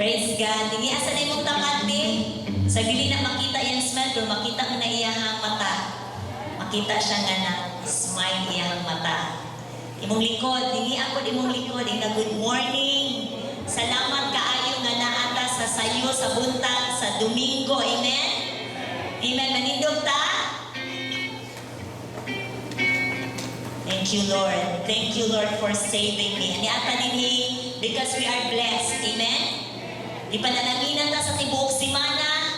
Praise God. Dinhi asa na imong tapat di? Sa dili na makita iyang smile, pero makita mo na iyahang mata. Makita siya nga na smile iyahang mata. Imong likod, dinhi ako imong likod, ina good morning. Salamat kaayo nga naa ta sa sayo sa buntag sa Domingo. Amen. Amen. Manindog ta. Thank you, Lord. Thank you, Lord, for saving me. Ani ata dinhi because we are blessed. Amen. Di panalanginan ta sa tibuok simana.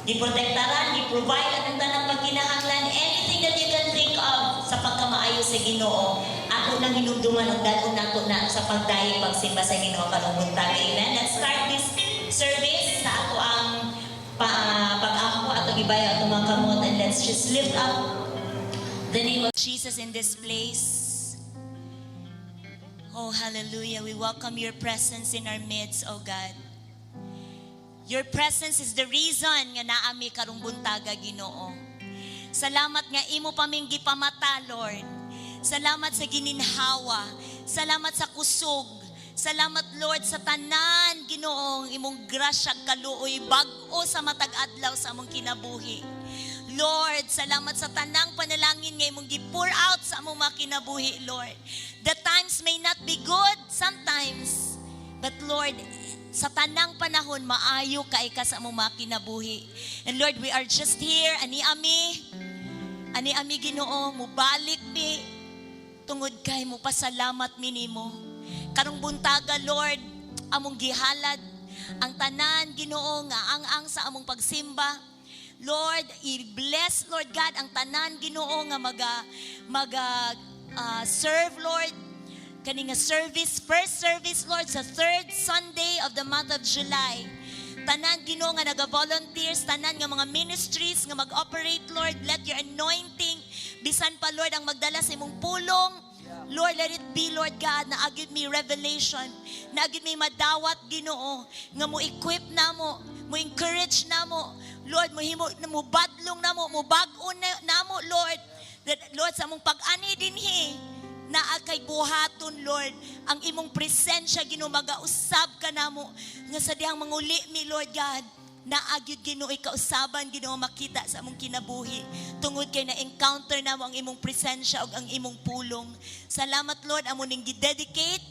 Di protektaran, di provide atong tanang pagkinahanglan, anything that you can think of sa pagkamaayo sa Ginoo. Ako nang hinumduman ug dad-on nato na sa pagdayeg pagsimba sa Ginoo karong buntag. Amen. Let's start this service sa ato ang pag-ampo, atong ibayo atong mga kamot, and let's just lift up the name of Jesus in this place. Oh, hallelujah. We welcome your presence in our midst, oh God. Your presence is the reason nga naa mi karong buntaga, Ginoo. Salamat nga imo pa ming gipamata, Lord. Salamat sa gininhawa. Salamat sa kusog. Salamat, Lord, sa tanan, Ginoong imong grasya kaluoy bag-o sa matag adlaw sa among kinabuhi. Lord, salamat sa tanang panalangin nga imong gi-pour out sa among mga kinabuhi, Lord. The times may not be good sometimes, but Lord, sa tanang panahon, maayo kay ka sa among mga kinabuhi. And Lord, we are just here, ani ami, ani ami, Ginoo, mubalik mi, tungod kay mo pasalamat mi nimo. Karong buntaga, Lord, among gihalad ang tanan, Ginoo, nga ang-ang sa among pagsimba. Lord, i-bless, Lord God, ang tanan, Ginoo, nga maga serve, Lord, kani nga service, first service, Lord, sa third Sunday of the month of July. Tanan, Ginoo, nga naga-volunteers, tanan nga mga ministries nga mag-operate, Lord, let your anointing, bisan pa, Lord, ang magdala sa imong pulong, Lord, let it be, Lord God, na agid mi revelation, na agid mi madawat, Ginoo, nga mo equip namo, mo encourage namo, Lord, mo himo, mo badlong namo, mo bag-o namo, Lord, that, Lord, sa among pag-ani dinhi, naa kay buhaton, Lord, ang imong presensya, Ginoo, magausab ka namo, nga sa dihang manguli mi, Lord God, naa gyud, Ginoo, kausaban, Ginoo, makita sa among kinabuhi tungod kay na-encounter namo ang imong presensya ug ang imong pulong. Salamat, Lord, amo ning gi-dedicate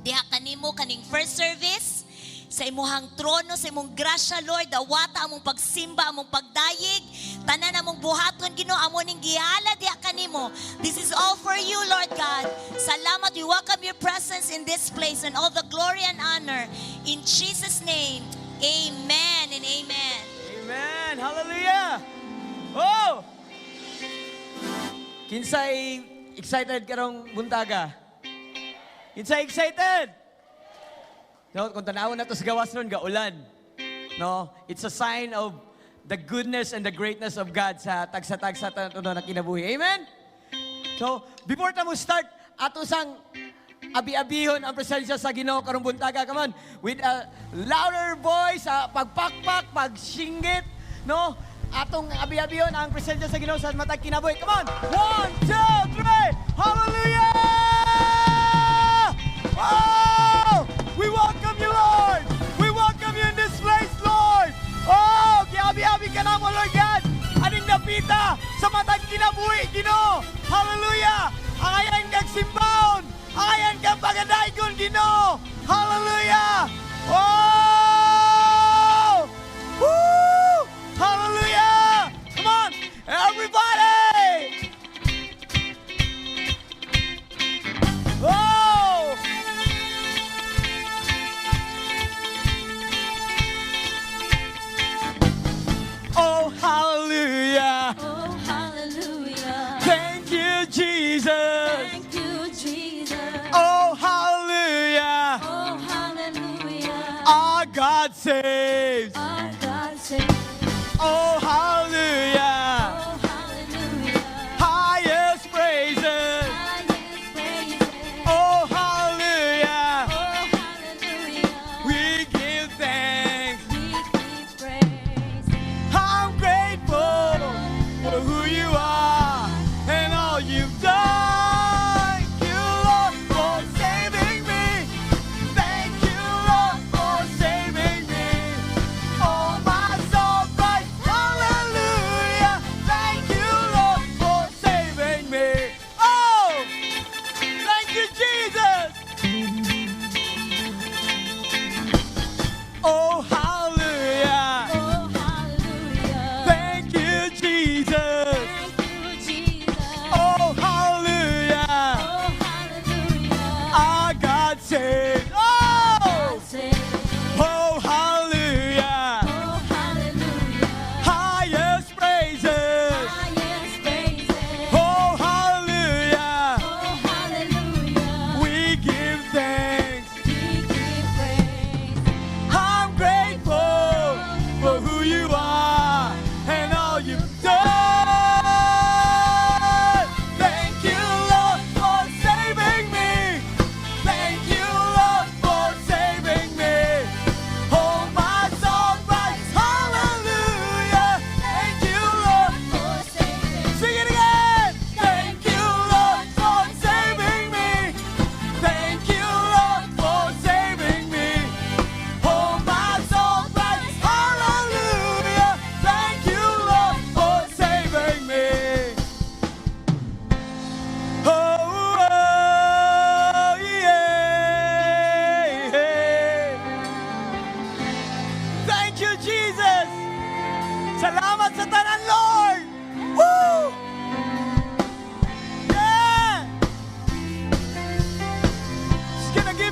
diha kanimo kaning first service sa imuhang trono, sa imong grasya, Lord, dawata among pagsimba, among pagdayeg, tanan among buhaton, Ginoo, amo ning gihalad diha kanimo. This is all for you, Lord God. Salamat. We welcome your presence in this place and all the glory and honor. In Jesus' name, amen and amen. Amen. Hallelujah. Oh! Kinsay excited karong buntaga? Kinsay excited? No, kung tanawon na to sa gawas ron, gaulan. No, it's a sign of the goodness and the greatness of God sa tagsa-tagsa tato na kinabuhi. Amen? So, before ta mo start, ato sang abi-abihon ang presensya sa Ginoo karong buntaga. Come on, with a louder voice, pagpakpak, pagsinggit, no? Atong abi-abihon ang presensya sa Ginoo sa matag kinabuhi. Come on! One, two, three! Hallelujah! Oh! We welcome you, Lord! We welcome you in this place, Lord! Oh! Giabi-abi ka namo, Lord God! Aning dapita sa matag kinabuhi, Ginoo! Hallelujah! Angayan kang simbahon! Angayan kang pagadaygon, Ginoo! Hallelujah! Oh! Woo! Hallelujah! Come on, everybody! Oh! Oh, hallelujah! Oh, hallelujah. Thank you, Jesus! Thank you, Jesus. Oh, hallelujah! Oh, hallelujah. Our God saves! Our God saves. Oh, hallelujah! Oh, hallelujah. Highest praises! Highest praises. Oh, hallelujah! Oh, hallelujah. We give thanks. We give praise. I'm grateful for who you are and all you've done. Thank you, Lord, for saving me. Thank you, Lord, for saving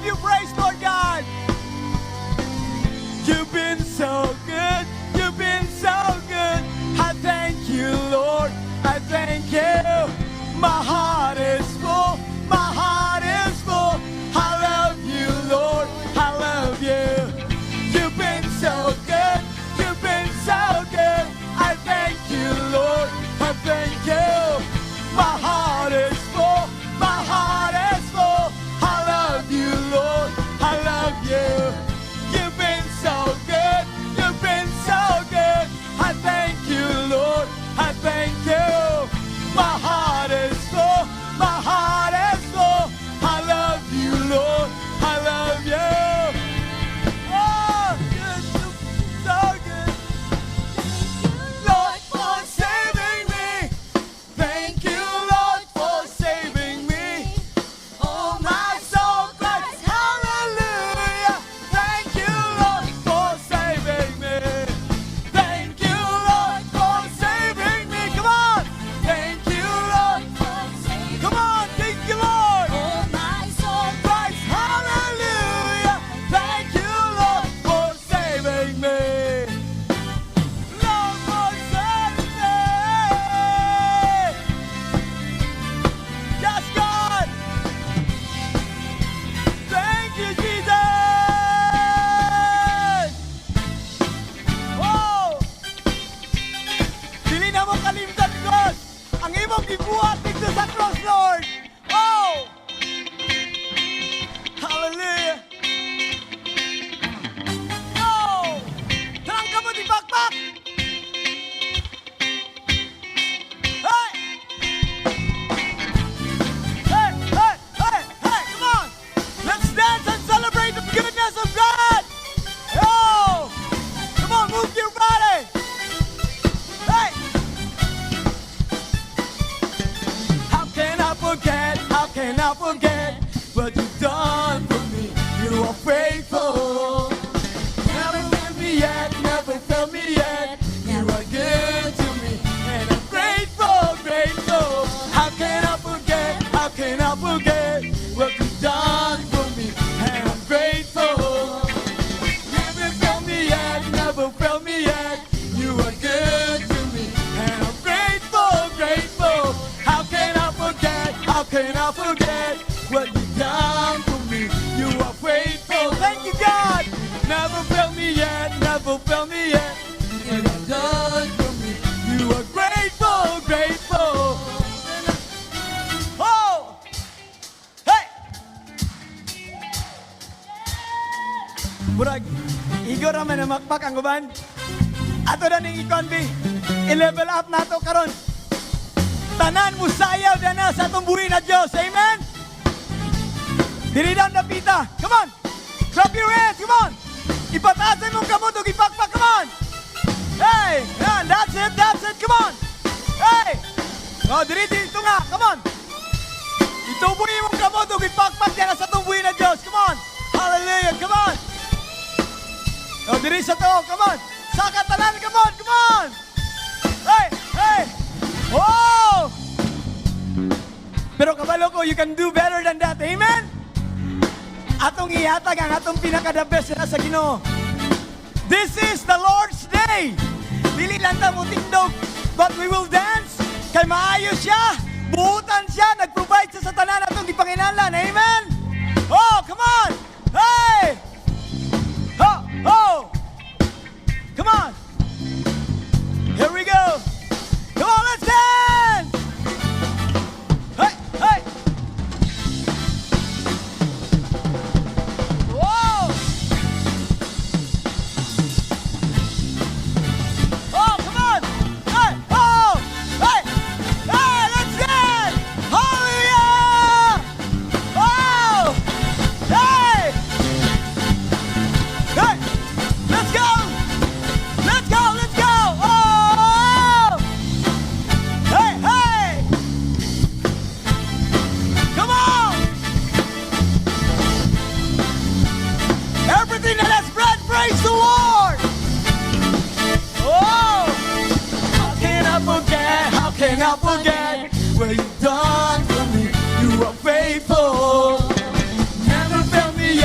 give you praise, Lord God. You've been so good. You've been so good. I thank you, Lord. I thank you. My heart is full. My heart is full. I love you, Lord. I love you. You've been so good. You've been so good. I thank you, Lord. I thank you. My heart is full. My heart is full. I love you, Lord. I love you. You've been so good. You've been so good. I thank you, Lord. I thank you. My heart is full. My heart is full. I love you, Lord. I love you. Oh, good, so good. Lord, for saving me. Thank you, Lord, for saving me. Oh, my soul cries hallelujah. Thank you, Lord, for saving me. Thank you, Lord, for saving me. Come on. Thank you, Lord. Come on. Thank you, Lord. Oh, my soul Cries hallelujah. Thank you, Lord, for saving me. Lord, for saving me. Yes, God. Thank you, Jesus. Oh! Dili namo kalimtan, God. Ang imong gibuhat didto sa cross, Lord. Oh! Hallelujah. Oh! Tanang kamot ipakpak! Hey! Hey, hey, hey, hey, come on! Let's dance and celebrate the goodness of God! Oh! Come on, move your body! Hey! How can I forget? How can I forget what you've done for me? You are faithful. Never failed me yet, never failed me yet. You are good to me, and I'm grateful, grateful. How can I forget? How can I forget what you've done for me? And I'm grateful. Never failed me yet, never failed me yet. You are good to me, and I'm grateful, grateful. How can I forget? How can I forget what you've done for me? You are faithful. Thank you, God. Never failed me yet, never failed me yet. What you've done for me. You are grateful, grateful. Oh! Hey! Murag, igo ra man namakpak ang uban. Ato na ning ikuan bi. I-level up nato karon. Tanan mo sayaw na sa atong buhi na Dios. Amen? Diri daw napita. Come on. Clap your hands. Come on. Ipataas mong kamot ug ipakpak. Come on. Hey, yan, that's it, that's it. Come on. Hey. Oh, diri dito nga. Come on. Ituboy mong kamot ug ipakpak diyan sa atong buhi na Dios. Come on. Hallelujah. Come on. Oh, diri sa to. Come on. Sa katalan. Come on. Come on. Hey, hey. Oh! Pero kabalo ko, you can do better than that. Amen? Atong ihatag ang atong pinaka-the best na sa Ginoo. This is the Lord's Day. Dili lang ta mo tindog, but we will dance. Kay maayo siya, buutan siya, nag-provide siya sa tanan atong gipanginahanglan. Amen? Oh, come on! Hey! Oh, oh! Come on! Here we go! Come on, let's dance! Hey, hey! Whoa! Oh, come on! Hey, oh! Hey! Hey, let's dance! Hallelujah! Oh! Hey! Hey! Let's go! Let's go! Let's go! Oh! Hey, hey! Come on! Everything that has breath, praise the Lord! Oh! How can I forget? How can I forget what you've done for me? You are faithful. Never failed me.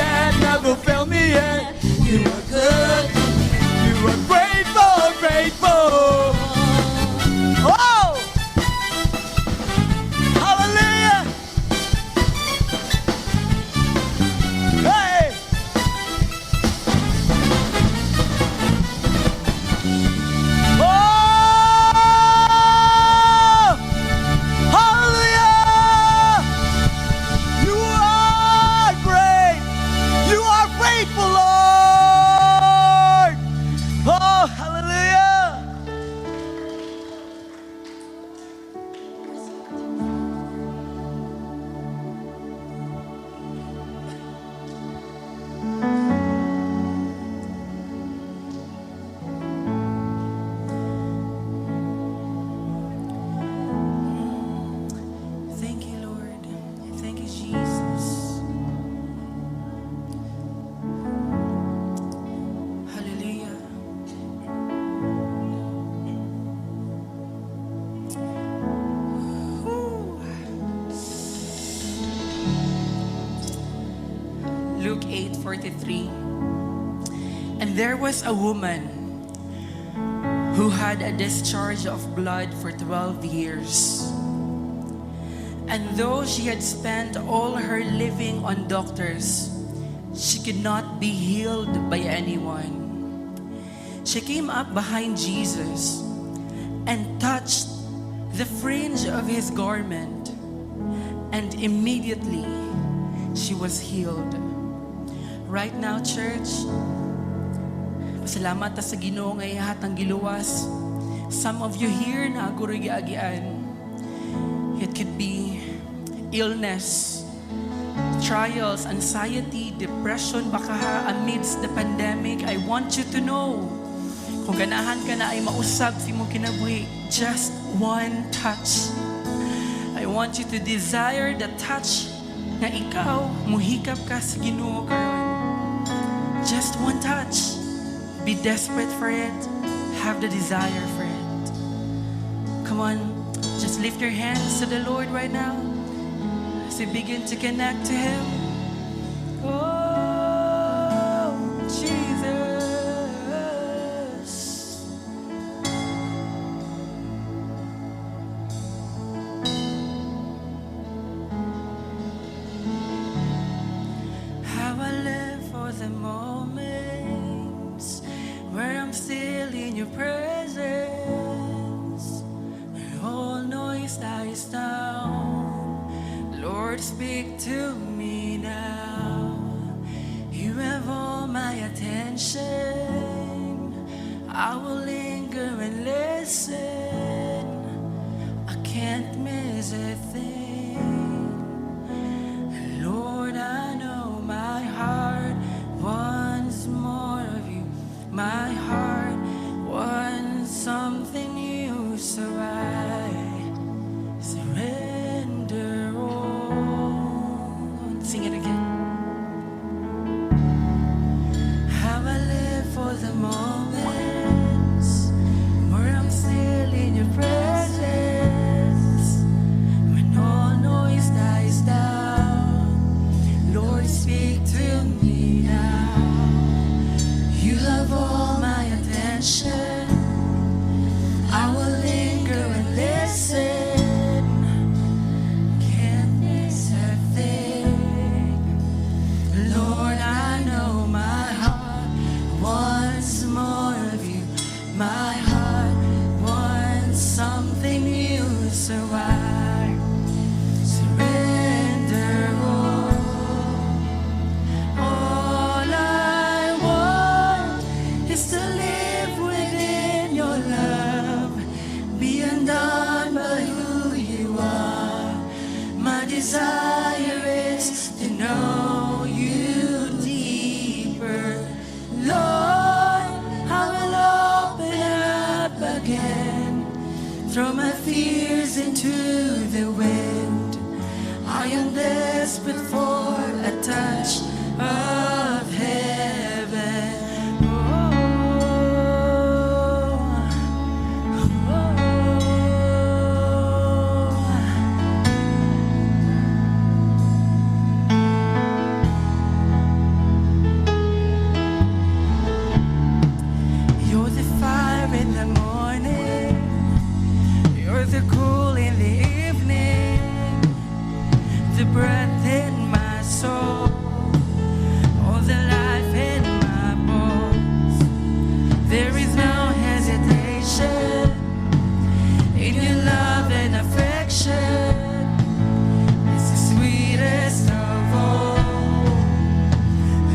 Luke 8:43. "And there was a woman who had a discharge of blood for 12 years. And though she had spent all her living on doctors, she could not be healed by anyone. She came up behind Jesus and touched the fringe of his garment, and immediately she was healed." Right now, church, pasalamat ta sa Ginoo nga iya tang giluwas. Some of you here naa guroy giagian. It could be illness, trials, anxiety, depression, baka ha, amidst the pandemic. I want you to know, kung ganahan ka naay mausab sa imong kinabuhi, just one touch. I want you to desire the touch na ikaw, muhikap ka sa Ginoo karon. Just one touch. Be desperate for it. Have the desire for it. Come on, just lift your hands to the Lord right now as we begin to connect to Him. Oh, Jesus. How I live for the moments where I'm still in your presence. All noise dies down. Lord, speak to me now. You have all my attention. I will linger and listen. I can't miss a thing. Lord, I know my heart wants more of you. My heart wants something new, so I surrender all. Sing it again. How I live for the moments where I'm still in your presence. When all noise dies down, Lord, speak to me now. You have all my attention. I will linger and listen. Can't miss a thing. Lord, I know my heart wants more of you. My heart wants something new, so I surrender all. All I want is to live within your love, be undone by who you are. My desire is to know you deeper. Lord, I will open up again, throw my fears into the wind. I am desperate for a touch of heaven. Oh. You're the fire in the morning. You're the cool in the evening. The breath in my soul. All the life in my bones. There is no hesitation in your love and affection. It's the sweetest of all.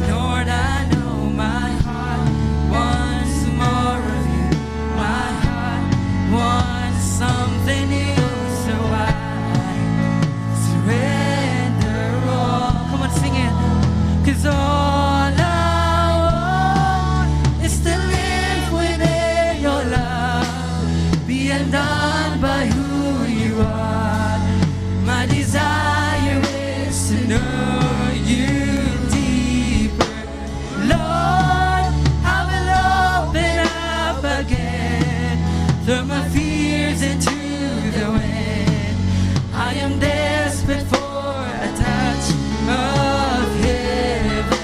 Lord, I know my heart wants more of you. My heart wants something new, so I surrender all. Come on, sing it. 'Cause all I want is to live within your love, be undone by who you are. My desire is to know you deeper. Lord, I will open up again, throw my fears into the wind. I am desperate for a touch of heaven.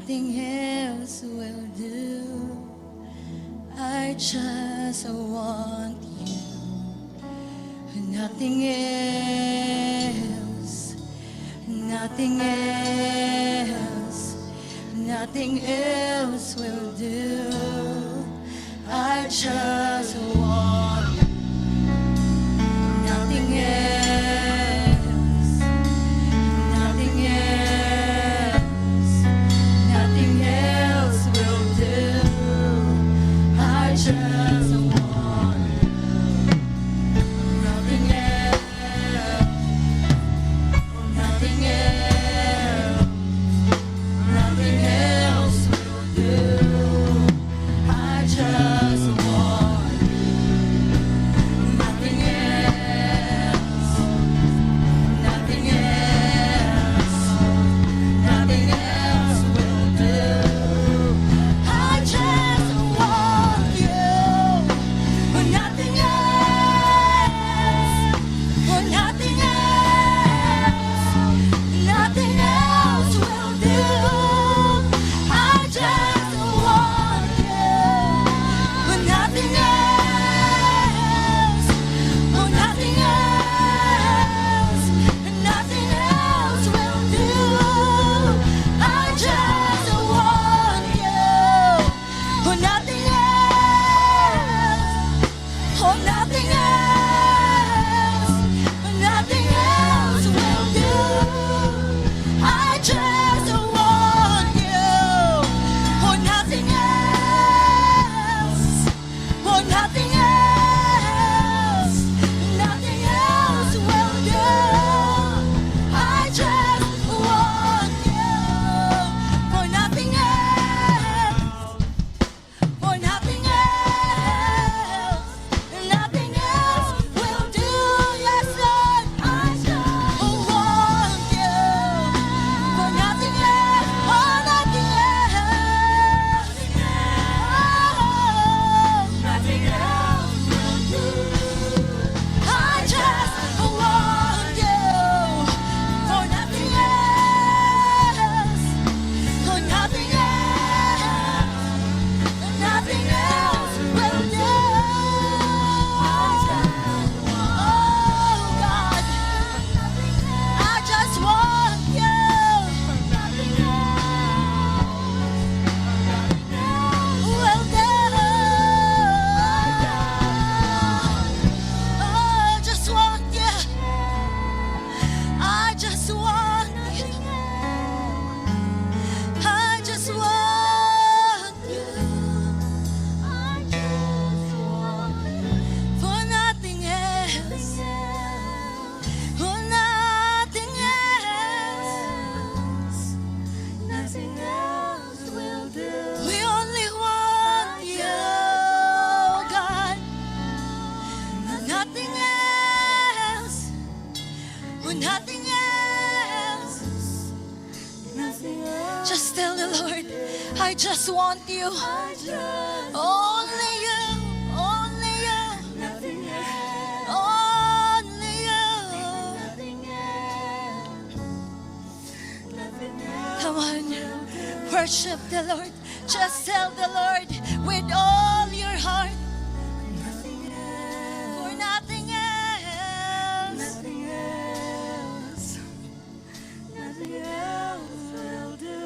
Nothing else will do. I just want you. Nothing else. Nothing else. Nothing else will do. I just want you. Nothing else. Nothing else. Nothing else will do. I just want you. Nothing else. Nothing else. Nothing else will do. I just want you. Nothing else. Nothing else. Nothing else will do. I just want you. Nothing else. Nothing else. Nothing else will do. I just want you. Nothing else. Nothing else. Nothing else will do. I just want you. Nothing else. Oh, nothing else. Nothing else will do. I just want you. Oh, nothing else. Oh, nothing else. Nothing else will do. I just want you. For nothing else. For nothing else. Nothing else will do. Yes, Lord. I just want you. For nothing else. Oh, nothing else. Oh, nothing else will do. I just want you. For nothing else. For nothing else. Nothing else will do. Oh God, I just want you. Nothing else will do. Oh, I just want you. I just want you. I just want you. I just want for nothing else. For nothing else. Nothing else will do. We only want you, God. Nothing else. For nothing else. Nothing else. Just tell the Lord, "I just want you." I just Only you, only you, nothing else. Only you. Nothing else. Nothing else. Come on, worship the Lord. Just tell the Lord with all your heart. Nothing else. For nothing else. Nothing else. Nothing else will do.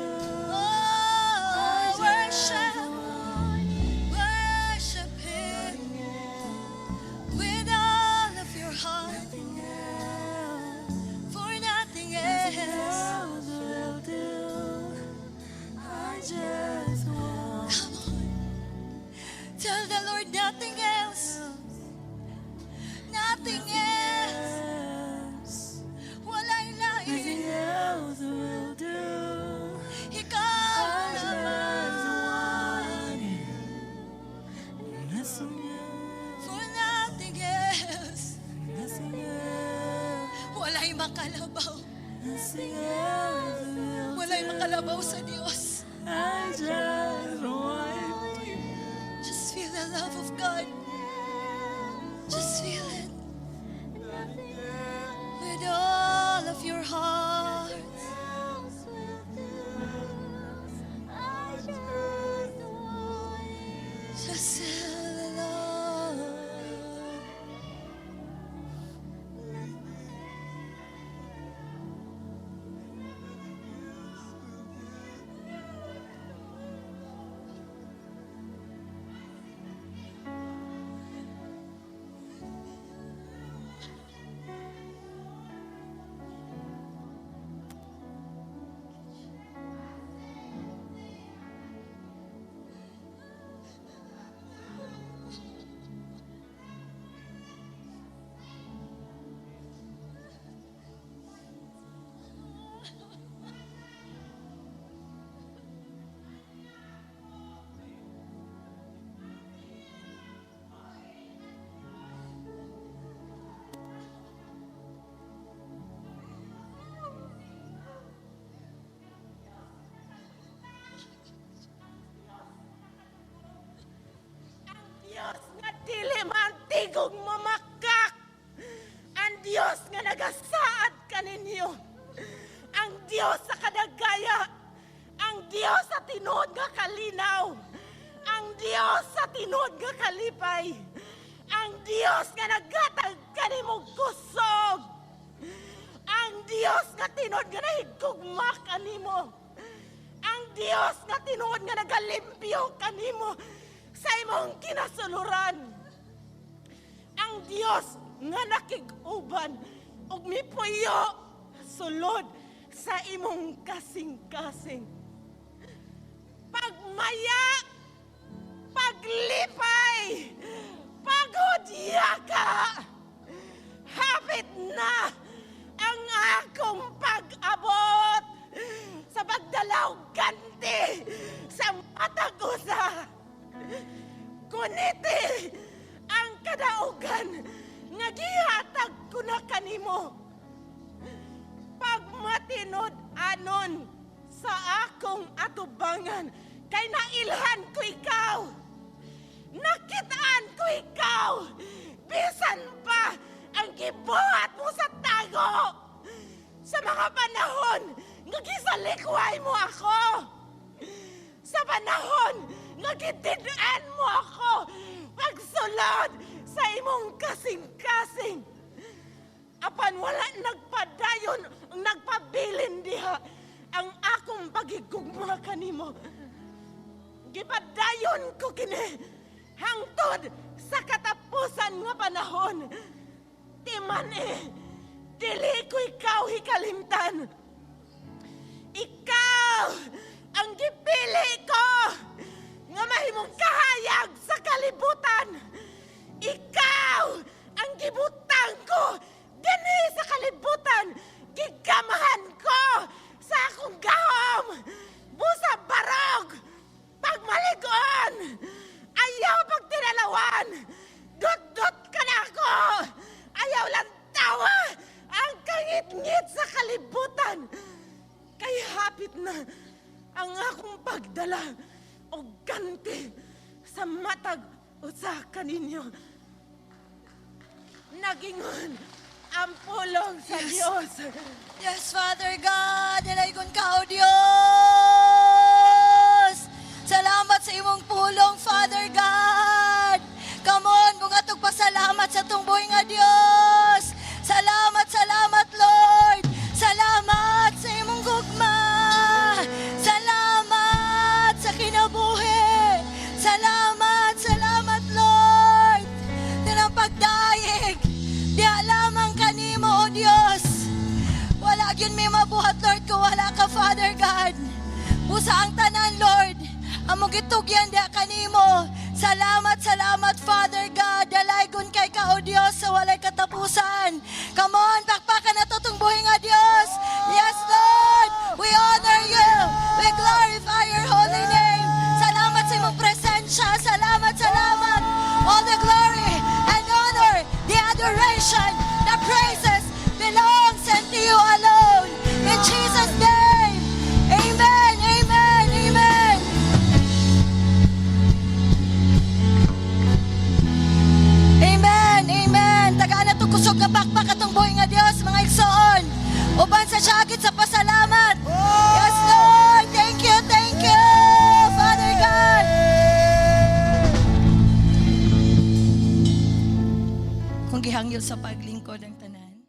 Oh, worship, worship Him with all of your heart. Nothing else. For nothing else. Else will do. I just want Come on. Tell the Lord, nothing else. Nothing else. Else. Walay lain. Nothing else will do. Ikaw I just naman. Want you. Nothing else. For nothing else. Nothing else. Walay makalabaw. Nothing else will Walay do. Makalabaw sa Diyos. I just want you. Just feel the love of God. Just feel it. With all of your heart. Else will do. Tigugmamakak. Ang Dios nga nagasaad kaninyo. Ang Dios sa kadagaya. Ang Dios sa tinuod nga kalinaw. Ang Dios sa tinuod nga kalipay. Ang Dios nga naghatag kanimong kusog. Ang Dios nga tinuod nga nahigugma kanimo. Ang Dios nga tinuod nga nagalimpyo kanimo sa imong kinasuluran. Ang Dios nga nakig-uban ug mipuyo sulod sa imong kasing-kasing. Pagmaya, paglipay, paghudyaka. Hapit na ang akong pag-abot sa pagdala og ganti sa matag usa. Guniti ang kadaugan nga gihatag ko na kanimo. Pagmatinud-anon sa akong atubangan, kay nailhan ko ikaw. Nakitaan ko ikaw. Bisan pa ang gibuhat mo sa tago. Sa mga panahon nga gisalikway mo ako. Sa panahon nga gitid-an mo ako pagsulod sa imong kasing-kasing. Apan wala nagpadayon ang nagpabilin diha ang akong pagigugma kanimo. Gipadayon ko kini hangtod sa katapusan nga panahon. Timan eh, dili ko ikaw hikalimtan. Ikaw ang gipili ko nga mahimong kahayag sa kalibutan. Ikaw ang gibutang ko dinhi sa kalibutan. Gigamahan ko sa akong gahom. Busa barog, pagmaligon, ayaw pagtinalawan. Dut-dut ka na ako. Ayaw lang tawa ang kangit-ngit sa kalibutan. Kay hapit na ang akong pagdala og ganti sa matag usa kaninyo. Nagingon ang pulong sa Dios. Yes, Father God, dalaygon ka, O Diyos. Salamat sa imong pulong, Father God. Come on, bungatog pasalamat sa atong buhi nga Dios. Salamat, salamat, Lord. Salamat sa imong gugma. Salamat sa kinabuhi. Salamat, salamat, Lord. Tanang pagdayeg. Diha lamang kanimo, O Dios. Wala gyud may mabuhat, Lord, kung wala ka, Father God. Busa ang tanan, Lord. Among gitugyan diha kanimo. Salamat, salamat, Father God. Dalaygon kay ka, O Dios, sa walay katapusan. Come on, pakpakan nato tong buhi nga Dios. Yes, Lord. We honor you. We glorify your holy name. Salamat sa imong presensya. Salamat, salamat. All the glory and honor, the adoration, the praises belongs unto you alone. In Jesus' name. Amen, amen, amen. Amen, amen. Tagaan nato kusog nga pakpak atong buhi nga Dios, mga igsoon. Uban sa syagit sa pasalamat. Yes, Lord. Thank you, Father God. Kung gihangyol sa paglingkod ang tanan.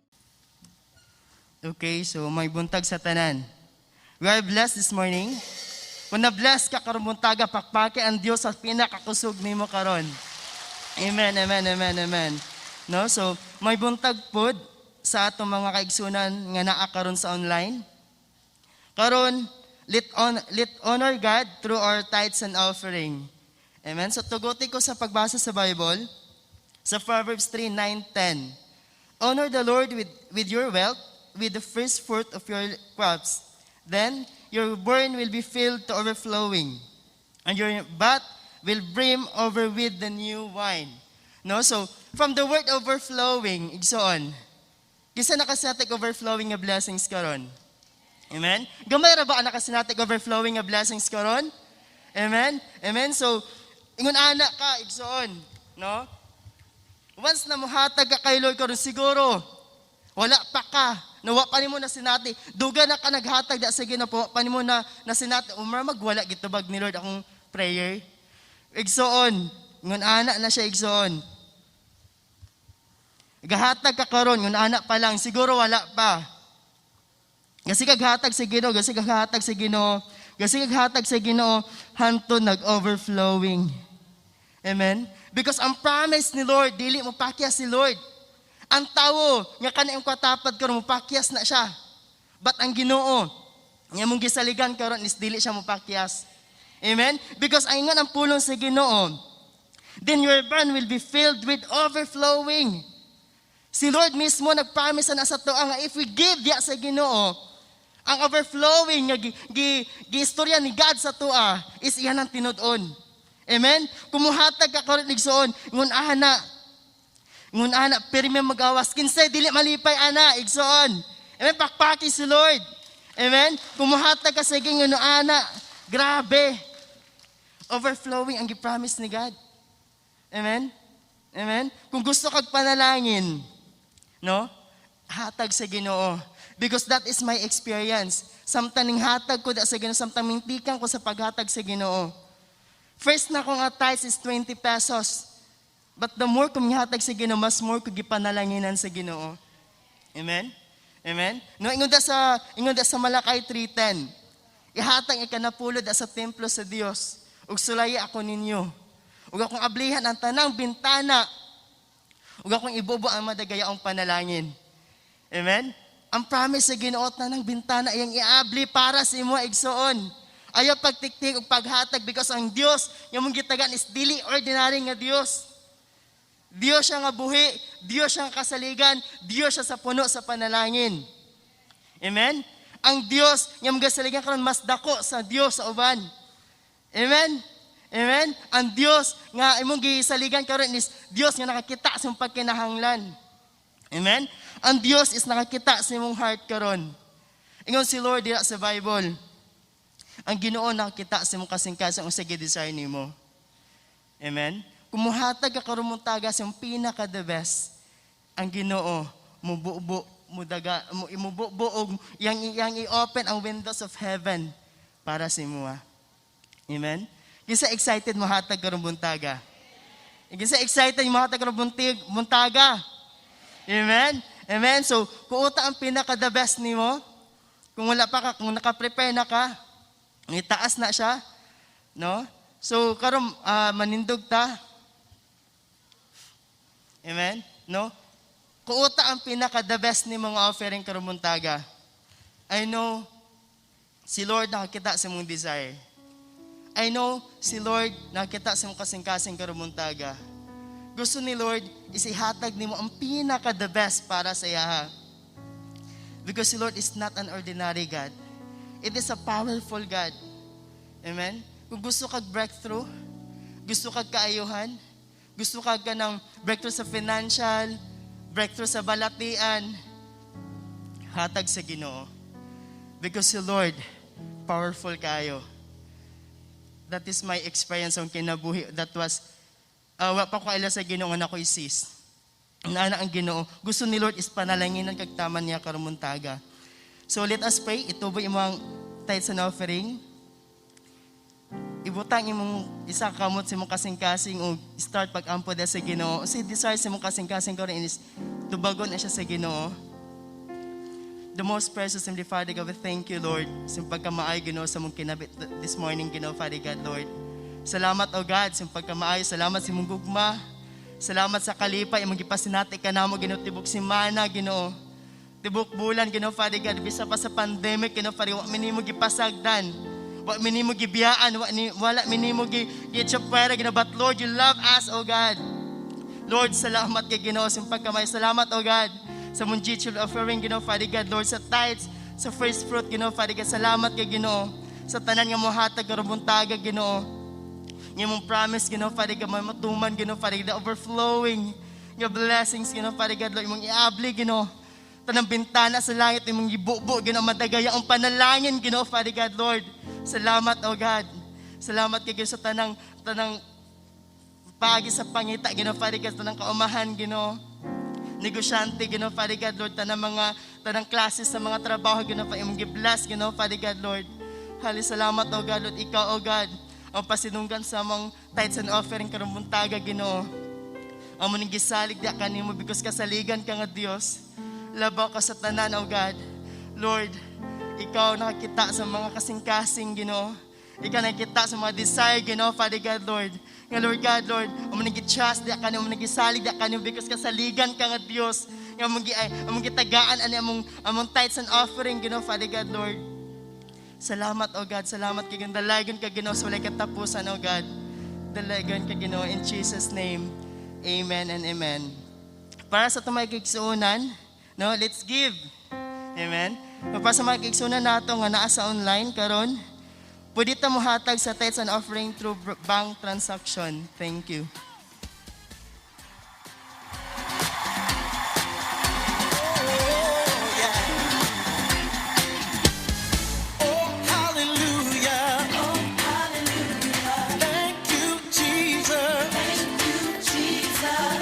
Okay, so may buntag sa tanan. We are blessed this morning. Kung na-bless ka karong buntaga, pakpaki ang Dios sa pinakakusog nimo karon. Amen, amen, amen, amen. No? So, may buntag pod sa atong mga kaigsunan nga naa karon sa online. Karon, let honor God through our tithes and offering. Amen. So, tuguti ko sa pagbasa sa Bible, sa Proverbs 3, 9, 10. Honor the Lord with your wealth, with the first fruit of your crops. Then your barn will be filled to overflowing, and your vat will brim over with the new wine. No? So, from the word overflowing, igsoon, kinsa nakasinati overflowing nga blessings karon? Amen? Gamay ra ba ang nakasinati overflowing nga blessings karon? Amen? Amen? So, ingon ana ka, igsoon, no? Once na muhatag ka kay Lord karon, siguro wala pa ka, nawa pa nimo na sinati. Duga na ka naghatag da sa Ginoo po, pa nimo na nasinati. Umar magwala gitubag ni Lord akong prayer. Igsoon, ngun ana na siya, igsoon. Gahatag ka karon, ngun ana pa lang, siguro wala pa. Gasi kag hatag sa Ginoo, gasi kag hatag sa Ginoo, gasi kag hatag sa Ginoo hantod nag-overflowing. Amen? Because ang promise ni Lord, dili mo pakyas si Lord. Ang tawo nga kanang katapad karon, mopakyas na siya. But ang Ginoo nga mong gisaligan karon is dili siya mopakyas. Amen? Because ang ingon ang pulong sa Ginoo, then your barn will be filled with overflowing. Si Lord mismo nagpromise na sa atoa nga if we give diya sa Ginoo, ang overflowing nga gi istorya ni God sa atoa is iyan ang tinud-on. Amen? Kumuhatag ka karon, igsoon, ngun ana. Ngun ana pirmi magawas, kinsay dili malipay ana, igsoon? Amen, pakpaki si Lord. Amen? Kumuhatag ka sa Ginoo ana, grabe. Overflowing ang gi-promise ni God. Amen? Amen? Kung gusto kag panalangin, no? Hatag sa Ginoo. Because that is my experience. Samtang ning hatag ko da sa Ginoo, samtang mintikan ko sa paghatag sa Ginoo. First na akong tithes is 20 pesos. But the more kong hatag sa Ginoo, mas more ko gipanalanginan sa Ginoo. Amen? Amen? No, ingon da sa Malachi 3:10. Ihatag ikanapulo da sa templo sa Dios. Ug sulaya ako ninyo. Ug akong ablihan ang tanang bintana. Ug akong ibubo ang madagayaong panalangin. Amen? Ang promise sa Ginoo, tanang bintana iyang iabli para sa imo, igsoon. Ayaw pagtiktik ug paghatag because ang Dios nga mong gitagan is dili ordinary nga Dios. Dios siya nga buhi, Dios siya nga kasaligan, Dios siya sa puno sa panalangin. Amen? Ang Dios nga mong gasaligan karon mas dako sa Dios sa uban. Amen? Amen? Ang Dios nga imong gisaligan karon is Dios nga nakakita sa imong pagkinahanglan. Amen? Ang Dios is nakakita sa imong heart karon. Ingon si Lord dira sa Bible. Ang Ginoo nakakita sa imong kasing-kasing unsa gi-desire nimo. Amen? Kung muhatag ka karon buntaga sa imong pinaka the best, ang Ginoo mububo mudaga mo imububo og yang i-open ang windows of heaven para sa imo. Amen? Kinsa excited mohatag karon buntaga? Kinsa excited mohatag karon buntaga? Amen? Amen? So, kuuta ang pinaka the best nimo. Kung wala pa ka, kung naka-prepare na ka, itaas na siya, no? So, karon manindog ta. Amen? No? Kuuta ang pinaka the best ni mga offering karon buntaga. I know si Lord nakakita sa mong desire. I know si Lord nakakita sa mong kasing-kasing karon buntaga. Gusto ni Lord is ihatag nimo ang pinaka the best para sa iya. Because si Lord is not an ordinary God. It is a powerful God. Amen? Kung gusto kag breakthrough, gusto kag kaayuhan, gusto kag ka ng breakthrough sa financial, breakthrough sa balatian, hatag sa Ginoo. Because si Lord, powerful kayo. That is my experience ang kinabuhi. That was, wa pa ko kaila sa Ginoo nga nakoy sis. Naana ang Ginoo. Gusto ni Lord is panalanginan kag taman niya karon buntaga. So let us pray. Ituboy imong tithes and offering. Ibutang imong isa kamot sa imong kasing-kasing o start pag-ampo da sa Ginoo. Sa desire sa imong kasing-kasing karon is tubagon na siya sa Ginoo. The most precious Heavenly Father God, we thank you, Lord, sa imong pagkamaayo, Ginoo, sa imong kinabuhi this morning, Ginoo, Father God, Lord. Salamat, O God, sa imong pagkamaayo. Salamat sa imong gugma. Salamat sa kalipay, imong gipasinati ka namo, Ginoo, tibok simana, Ginoo. Tibok bulan, Ginoo, Father God, bisa pa sa pandemic, Ginoo, Father, wa mi nimo gipasagdan. Wa mi nimo gibiyaan, wala mi nimo gitsapwera, Ginoo. But Lord, you love us, O God. Lord, salamat kay Ginoo sa imong pagkamaayo. Salamat, O God, sa mong children offering, Ginoo, Father God, Lord, sa tithes, sa first fruit, Ginoo, Father God. Salamat kay Ginoo sa tanan nga mohatag karon buntaga, Ginoo. Nga mong promise, Ginoo, Father God, matuman, Ginoo, Father God, the overflowing nga blessings, Ginoo, Father God, Lord, imong iabli, Ginoo. Tanang bintana sa langit, imong ibubo, Ginoo, madagaya ang panalangin, Ginoo, Father God, Lord. Salamat, O God. Salamat kay Ginoo sa tanang tanang Paagi sa pangita, Ginoo, Father God, tanang kaumahan, Ginoo. Negosyante, Ginoo, Father God, Lord, tanang mga tanang klase sa mga trabaho, Ginoo, pa imong gi-bless, Ginoo, Father God, Lord. Hali salamat, O God, Lord, ikaw, O God, ang pasinunggan sa among tithes and offering karong buntaga, Ginoo. Amo ning gisalig diha kanimo because kasaligan ka nga Dios. Labaw ka sa tanan, O God. Lord, ikaw nakakita sa mga kasing-kasing, Ginoo. Ikaw nakikita sa mga desire, Ginoo, Father God, Lord. Nga Lord God, Lord, amo ning gi-trust diha kanimo, amo ning gisalig diha kanimo because kasaligan ka nga Dios. Nga among gi ay, among gitagaan ani among tithes and offering, Ginoo, Father God, Lord. Salamat, O God. Salamat kay dalaygon ka, Ginoo, sa walay katapusan, O God. Dalaygon ka, Ginoo, in Jesus' name. Amen and amen. Para sa atong mga kaigsuonan, no, let's give. Amen. Para sa mga kaigsuonan nato nga naa sa online karon, pwede ta mohatag sa tithes and offering through bank transaction. Thank you. Oh, hallelujah. Thank you, Jesus.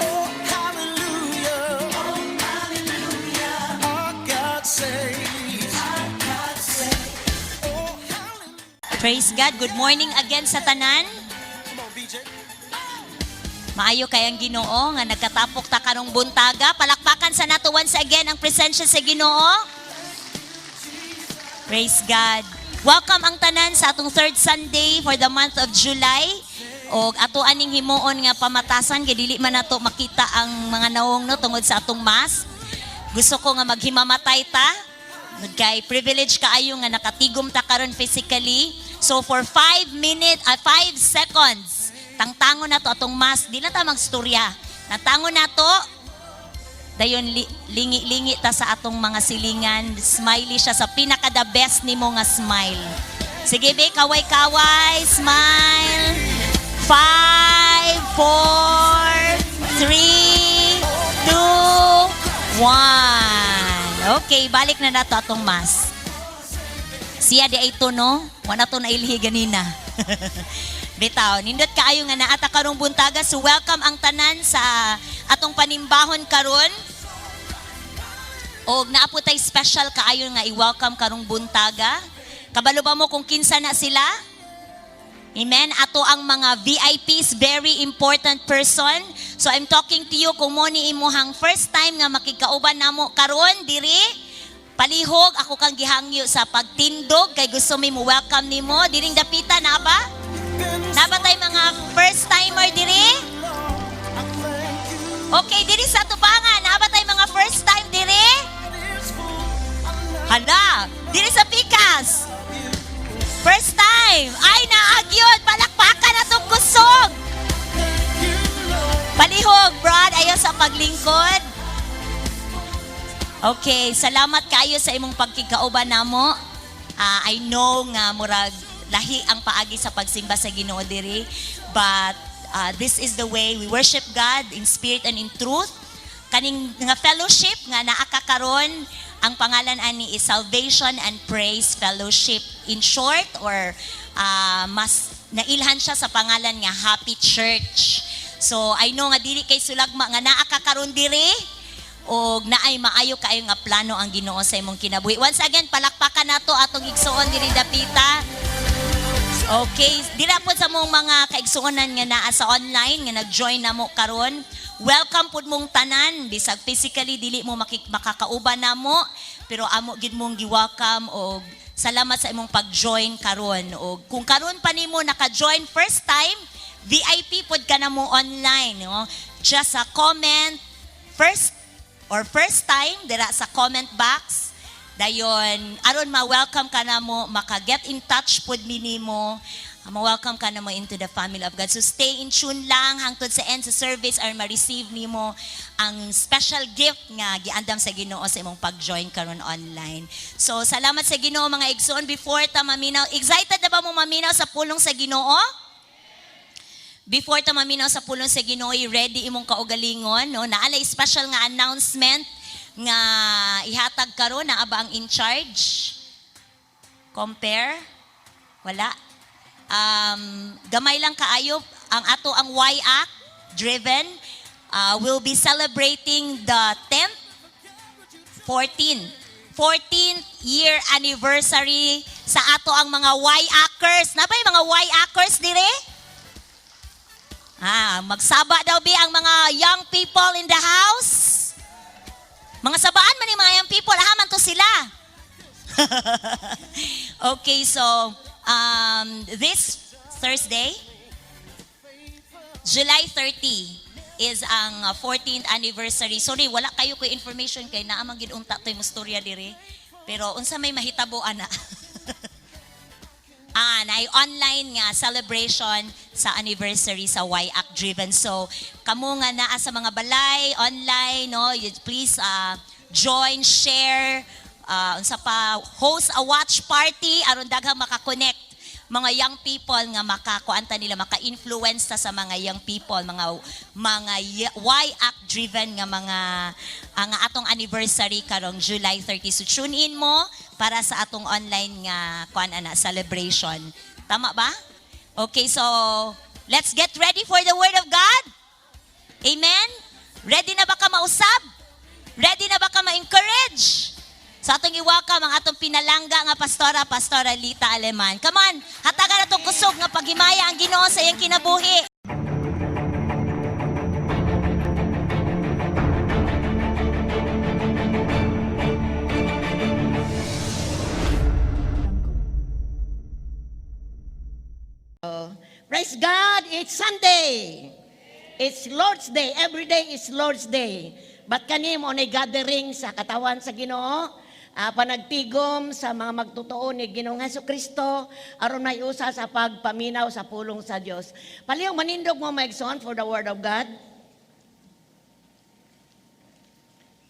Oh, hallelujah. Our God saves. Oh, hallelujah. Praise God. Good morning again sa tanan. Come on, BJ. Maayo kay ang Ginoo nga nagkatapok ta karong buntaga. Palakpakan sa nato once again ang presensya sa Ginoo. Praise God. Welcome ang tanan sa atong third Sunday for the month of July. Og ato aning himuon nga pamatasan kay dili man nato makita ang mga nawong, no, tungod sa atong mask. Gusto ko nga maghimamatay ta. Kay privilege kaayo nga nakatigom ta karon physically. So for 5 minutes, 5 seconds, tangtangon nato atong mask. Di na ta magstorya. Tangtangon nato, dayon lingi-lingi ta sa atong mga silingan. Smiley siya sa pinaka the best nimo nga smile. Sige be, kaway-kaway, smile. 5, 4, 3, 2, 1. Okay, balik na nato atong mask. Siya di ay ito, no? Wala to na ilhi ganina. Bitaw, nindot kaayo nga naa ta karong buntaga. So welcome ang tanan sa atong panimbahon karon. Og naa po tay special kaayo nga i-welcome karong buntaga. Kabalo ba mo kung kinsa na sila? Amen. Ato ang mga VIPs, very important person. So I'm talking to you kung mo ni imuhang first time nga makigkauban namo karon diri. Palihog ako kang gihangyo sa pagtindog kay gusto mi mo welcome nimo diring dapita na ba? Naa ba tay mga first timer diri? Okay, diri sa tubangan, naa ba tay mga first time diri? Hala, diri sa Pikas. First time. Ay, naa gyud. Palakpakan na itong kusog. Palihog, Brad. Ayaw sa paglingkod. Okay, salamat kayo sa imong pagkikauban namo. Ah, I know nga murag lahi ang paagi sa pagsimba sa Ginoo diri, but this is the way we worship God in spirit and in truth. Kaning nga fellowship nga naa ka karon, ang pangalan ani is Salvation and Praise Fellowship. In short, or mas nailhan siya sa pangalan nga Happy Church. So I know nga dili kay sulagma nga naa ka karon diri og naay maayo kaayo nga plano ang Ginoo sa imong kinabuhi. Once again, palakpakan nato atong igsuon diri dapita. Okay, dira po sa mong mga kaigsuonan nga naa sa online nga nag-join namo karon. Welcome pud mong tanan bisag physically dili mo makakauban namo, pero amo gid mong gi-welcome og salamat sa imong pag-join karon. Og kung karon pa nimo naka-join first time, VIP pod ka na mo online, no? Just a comment first or first time dira sa comment box. Dayon, aron ma-welcome ka na mo, maka-get in touch pod mi nimo, ma-welcome ka na mo into the family of God. So stay in tune lang hangtod sa end sa service aron ma-receive nimo ang special gift nga giandam sa Ginoo sa imong pag-join karon online. So salamat sa Ginoo, mga igsoon. Before ta maminaw, excited na ba mo maminaw sa pulong sa Ginoo? Before ta maminaw sa pulong sa Ginoo, ready imong kaugalingon, no? Naa lay special nga announcement nga ihatag karon. Naa ba ang in charge? Compare? Wala. Gamay lang kaayo ang ato ang Y Act. Driven will be celebrating the 10th, 14th, 14th year anniversary sa ato ang mga Y-Ackers. Naa bay mga Y-Ackers dire? Ah, magsaba daw bi ang mga young people in the house. Mga sabaan man ni mga young people, aha man to sila. Okay, so this Thursday, July 30 is ang 14th anniversary. Sorry, wala kayo ko information kay naa man gid unta to'y mustorya diri. Pero unsa may mahitabo ana? Naay online nga celebration sa anniversary sa YAC Driven. So, kamo nga naa sa mga balay, online, no, you please join, share, unsa pa, host a watch party aron daghang makakonect mga young people nga makakuanta nila, maka-influence ta sa mga young people, mga YAC driven nga mga ang atong anniversary karong July 30. So tune in mo para sa atong online nga kuan ana celebration. Tama ba? Okay, so let's get ready for the word of God. Amen? Ready na ba ka mausab? Ready na ba ka ma-encourage? Sa atong i-welcome ang atong pinalangga nga pastora, Pastora Lita Aleman. Come on, hatagan atong kusog nga paghimaya ang Ginoo sa iyang kinabuhi. Praise God, it's Sunday. It's Lord's Day. Every day is Lord's Day. But kani mao na gathering sa katawan sa Ginoo, panagtigom sa mga magtotoo ni Ginoong Hesus Kristo aron may usa sa pagpaminaw sa pulong sa Dios. Palihog manindog mo, maigsoon, for the word of God.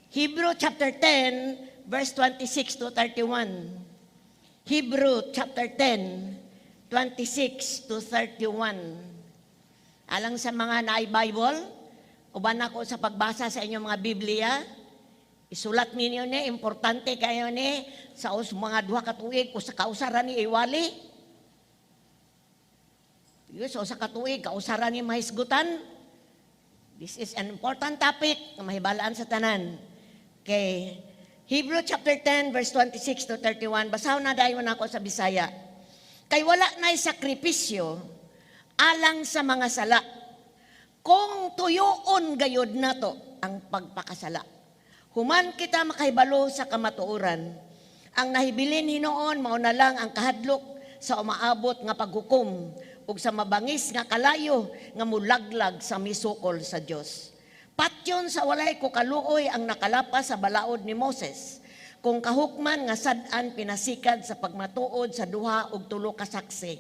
Hebrew chapter 10 verse 26 to 31. Hebrew chapter 10 26 to 31. Alang sa mga naay Bible, uban ako sa pagbasa sa inyong mga Biblia. Isulat ninyo ni, importante kayo ni, sa mga 2 ka tuig, usa kausara ni iwali. Yun, so sa katuig, kausara ni mahisgutan. This is an important topic na mahibalaan sa tanan. Okay. Hebrew chapter 10, verse 26 to 31. Basahon na dayon ako sa Bisaya. "Kay wala na'y sakripisyo alang sa mga sala, kung tuyoon gayod nato ang pagpakasala, human kita makahibalo sa kamatuoran. Ang nahibilin hinuon mao na lang ang kahadlok sa umaabot nga paghukom ug sa mabangis nga kalayo nga mulaglag sa misukol sa Dios. Patyon sa walay kukaluoy ang nakalapas sa balaod ni Moses, kung kahukman nga sad-an pinasikad sa pagmatuod sa duha og tulo ka saksi.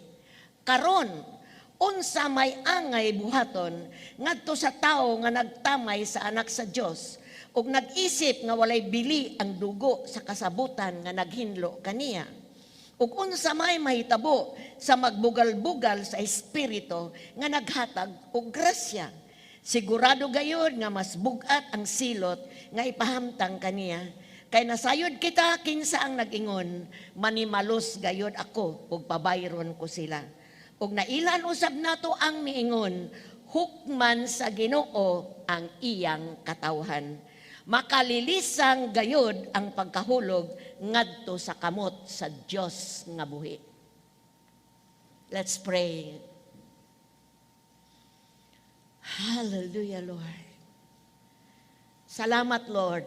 Karon, unsa may angay buhaton ngadto sa tawo nga nagtamay sa Anak sa Dios ug nag-isip nga walay bili ang dugo sa kasabutan nga naghinlo kaniya? Ug unsa may mahitabo sa magbugal-bugal sa Espiritu nga naghatag og grasya? Sigurado gayud nga mas bugat ang silot nga ipahamtang kaniya. Kay nasayod kita kinsa ang nag-ingon, 'Manimalos gayud ako ug pabayron ko sila.' Ug nailan usab nato ang miingon, 'Hukman sa Ginoo ang iyang katawhan.' Makalilisang gayud ang pagkahulog ngadto sa kamot sa Dios nga buhi." Let's pray. Hallelujah, Lord. Salamat, Lord.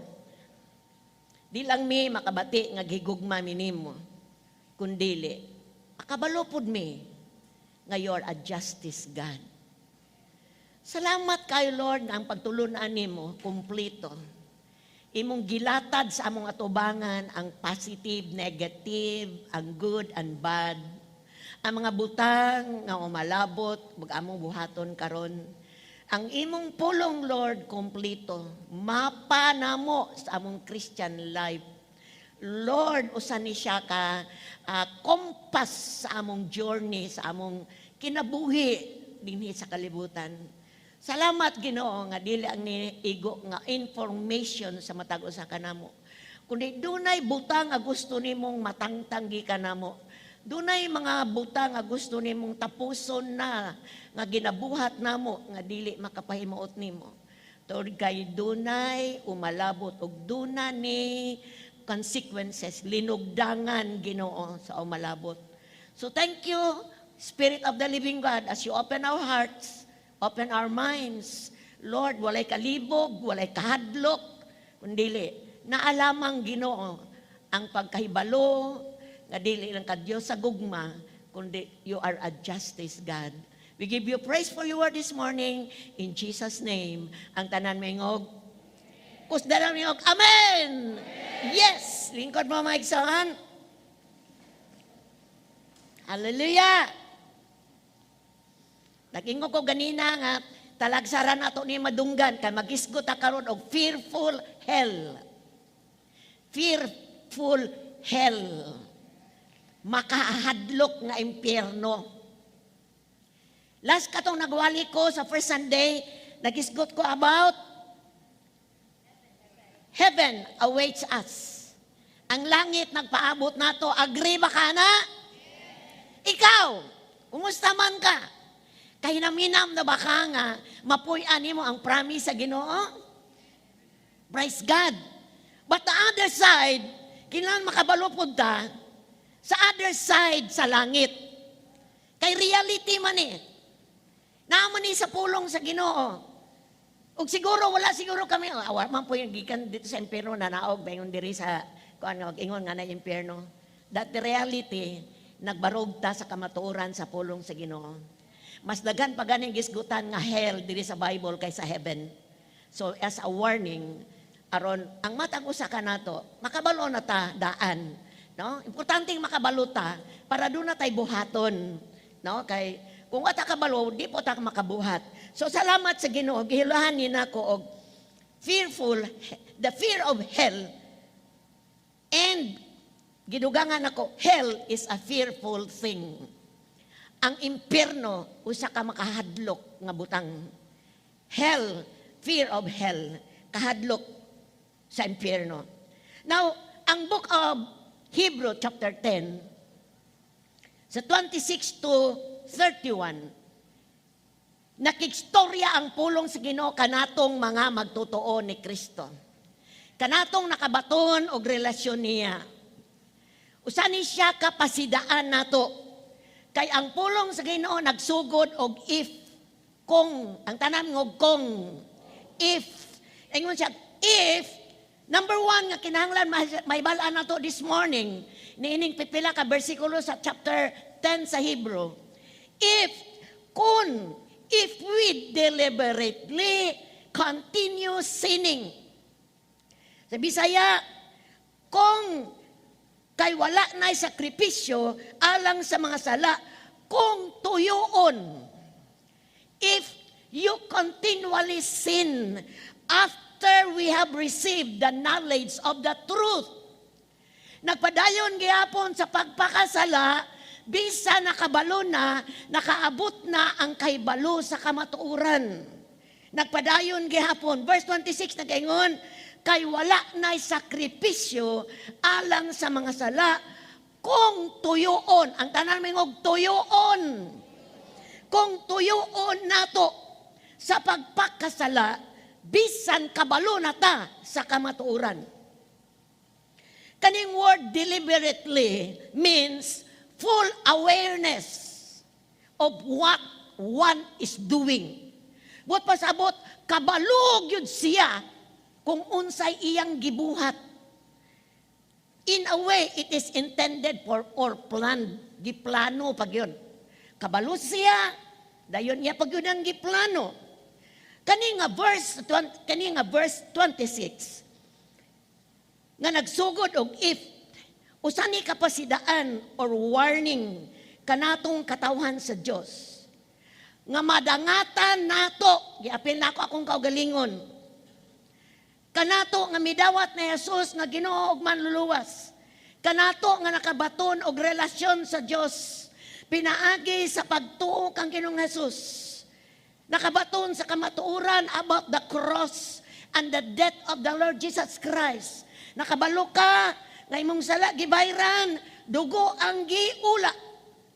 Di lang mi makabati nga gigugma mi nimo, kundili makabalo pud mi nga you're a justice God. Salamat kayo, Lord, nga ang pagtulunan nimo kumpleto. Imong gilatad sa among atubangan ang positive, negative, ang good and bad. Ang mga butang nga umalabot, ug among buhaton karon. Ang imong pulong, Lord, kompleto. Mapa namo sa among Christian life. Lord, usa ni siya ka kompas sa among journey, sa among kinabuhi dinhi sa kalibutan. Salamat, Ginoo, nga dili ang igo nga information sa matag usa kanamo, kundi dunay butang nga gusto nimong matangtang gikan namo. Dunay mga buta nga gusto nimong tapuson na nga ginabuhat namo nga dili makapahimuot nimo. Tungod kay dunay umalabot og duna ni consequences, linugdangan, Ginoo, sa umalabot. So thank you, Spirit of the living God, as you open our hearts, open our minds. Lord, walay kalibog, walay kahadlok, kundili naa lamang, Ginoo, ang pagkahibalo nga dili lang ka Dios sa gugma, kundi you are a justice God. We give you praise for your word this morning. In Jesus' name, ang tanan maingog. Kusdalang maingog, Amen! Yes! Lingkod mo, mga igsoon. Hallelujah! Nag-ingon ko ganina nga talagsaran nato ni madunggan kay magisgot ta karon og fearful hell. Fearful hell. Makahadlok nga impyerno. Last katong nagwali ko sa first Sunday, nagisgot ko about heaven awaits us. Ang langit nagpaabot nato. Agree ba ka na? Ikaw, kumusta man ka? Kahinam-hinam na ba ka nga mapuy-an nimo ang promise sa Ginoo? Praise God. But the other side, kinahanglan makabalo pud ta sa other side sa langit. Kay reality man eh. Naa man ni sa pulong sa Ginoo. Ug siguro wala siguro kami awa man po yung gikan dito sa impyerno na naog bayon diri sa kuan nga ingon nga na impyerno. That the reality, nagbarog ta sa kamatuoran sa pulong sa Ginoo. Mas daghan pa ganing gisgutan nga hell diri sa Bible kaysa heaven. So as a warning aron ang matag usa ka nato makabalo na ta daan, no? Importanteng makabalo ta para doon na tay buhaton, no? Kay kung wa ta kabalo, di po ta makabuhat. So salamat sa Ginoo, gihilahan ni nako og fearful, the fear of hell, and gidugangan ako, hell is a fearful thing. Ang impyerno usa ka makahadlok nga butang. Hell, fear of hell, kahadlok sa impyerno. Now, ang book of Hebrew chapter 10 sa 26 to 31, nakigstorya ang pulong sa Ginoo kanatong mga magtotoo ni Kristo. Kanatong nakabaton og relasyon niya. Usa ni siya kapasidaan nato. Kay ang pulong sa Ginoo nagsugod og if, kung, ang tanan ngog kung, if. Ingon siya, if. Number one nga kinahanglan mahibal-an nato this morning, niining pipila ka bersikulo sa chapter 10 sa Hebrew. If, kung, if we deliberately continue sinning. Sa Bisaya, kung kay wala na'y sakripisyo alang sa mga sala, kung tuyuon. If you continually sin after we have received the knowledge of the truth. Nagpadayon gihapon sa pagpakasala, bisa nakabalo na, nakaabot na ang kahibalo sa kamatuoran. Nagpadayon gihapon. Verse 26 nagaingon, kay wala na'y sakripisyo alang sa mga sala kung tuyuon. Ang tanan mingog, tuyuon. Kung tuyuon nato sa pagpakasala, bisan kabalo na ta sa kamatuoran. Kaning word "deliberately" means full awareness of what one is doing. Buot pasabot, kabalo gyud siya kung unsay iyang gibuhat. In a way, it is intended for or planned. Giplano pag yun. Kabalo siya, dayon niya pag yun ang giplano. Kani nga verse 26, nga nagsugod og if, usa ni kapasidaan or warning kanatong katawhan sa Dios nga madangatan nato. Giapil nako akong kaugalingon, kanato nga midawat ni Jesus nga Ginoo ug Manluluwas, kanato nga nakabaton og relasyon sa Dios pinaagi sa pagtuo kang Ginoong Jesus, nakabaton sa kamatuoran about the cross and the death of the Lord Jesus Christ. Nakabalo ka. Nga imong sala gibayran, dugo ang giula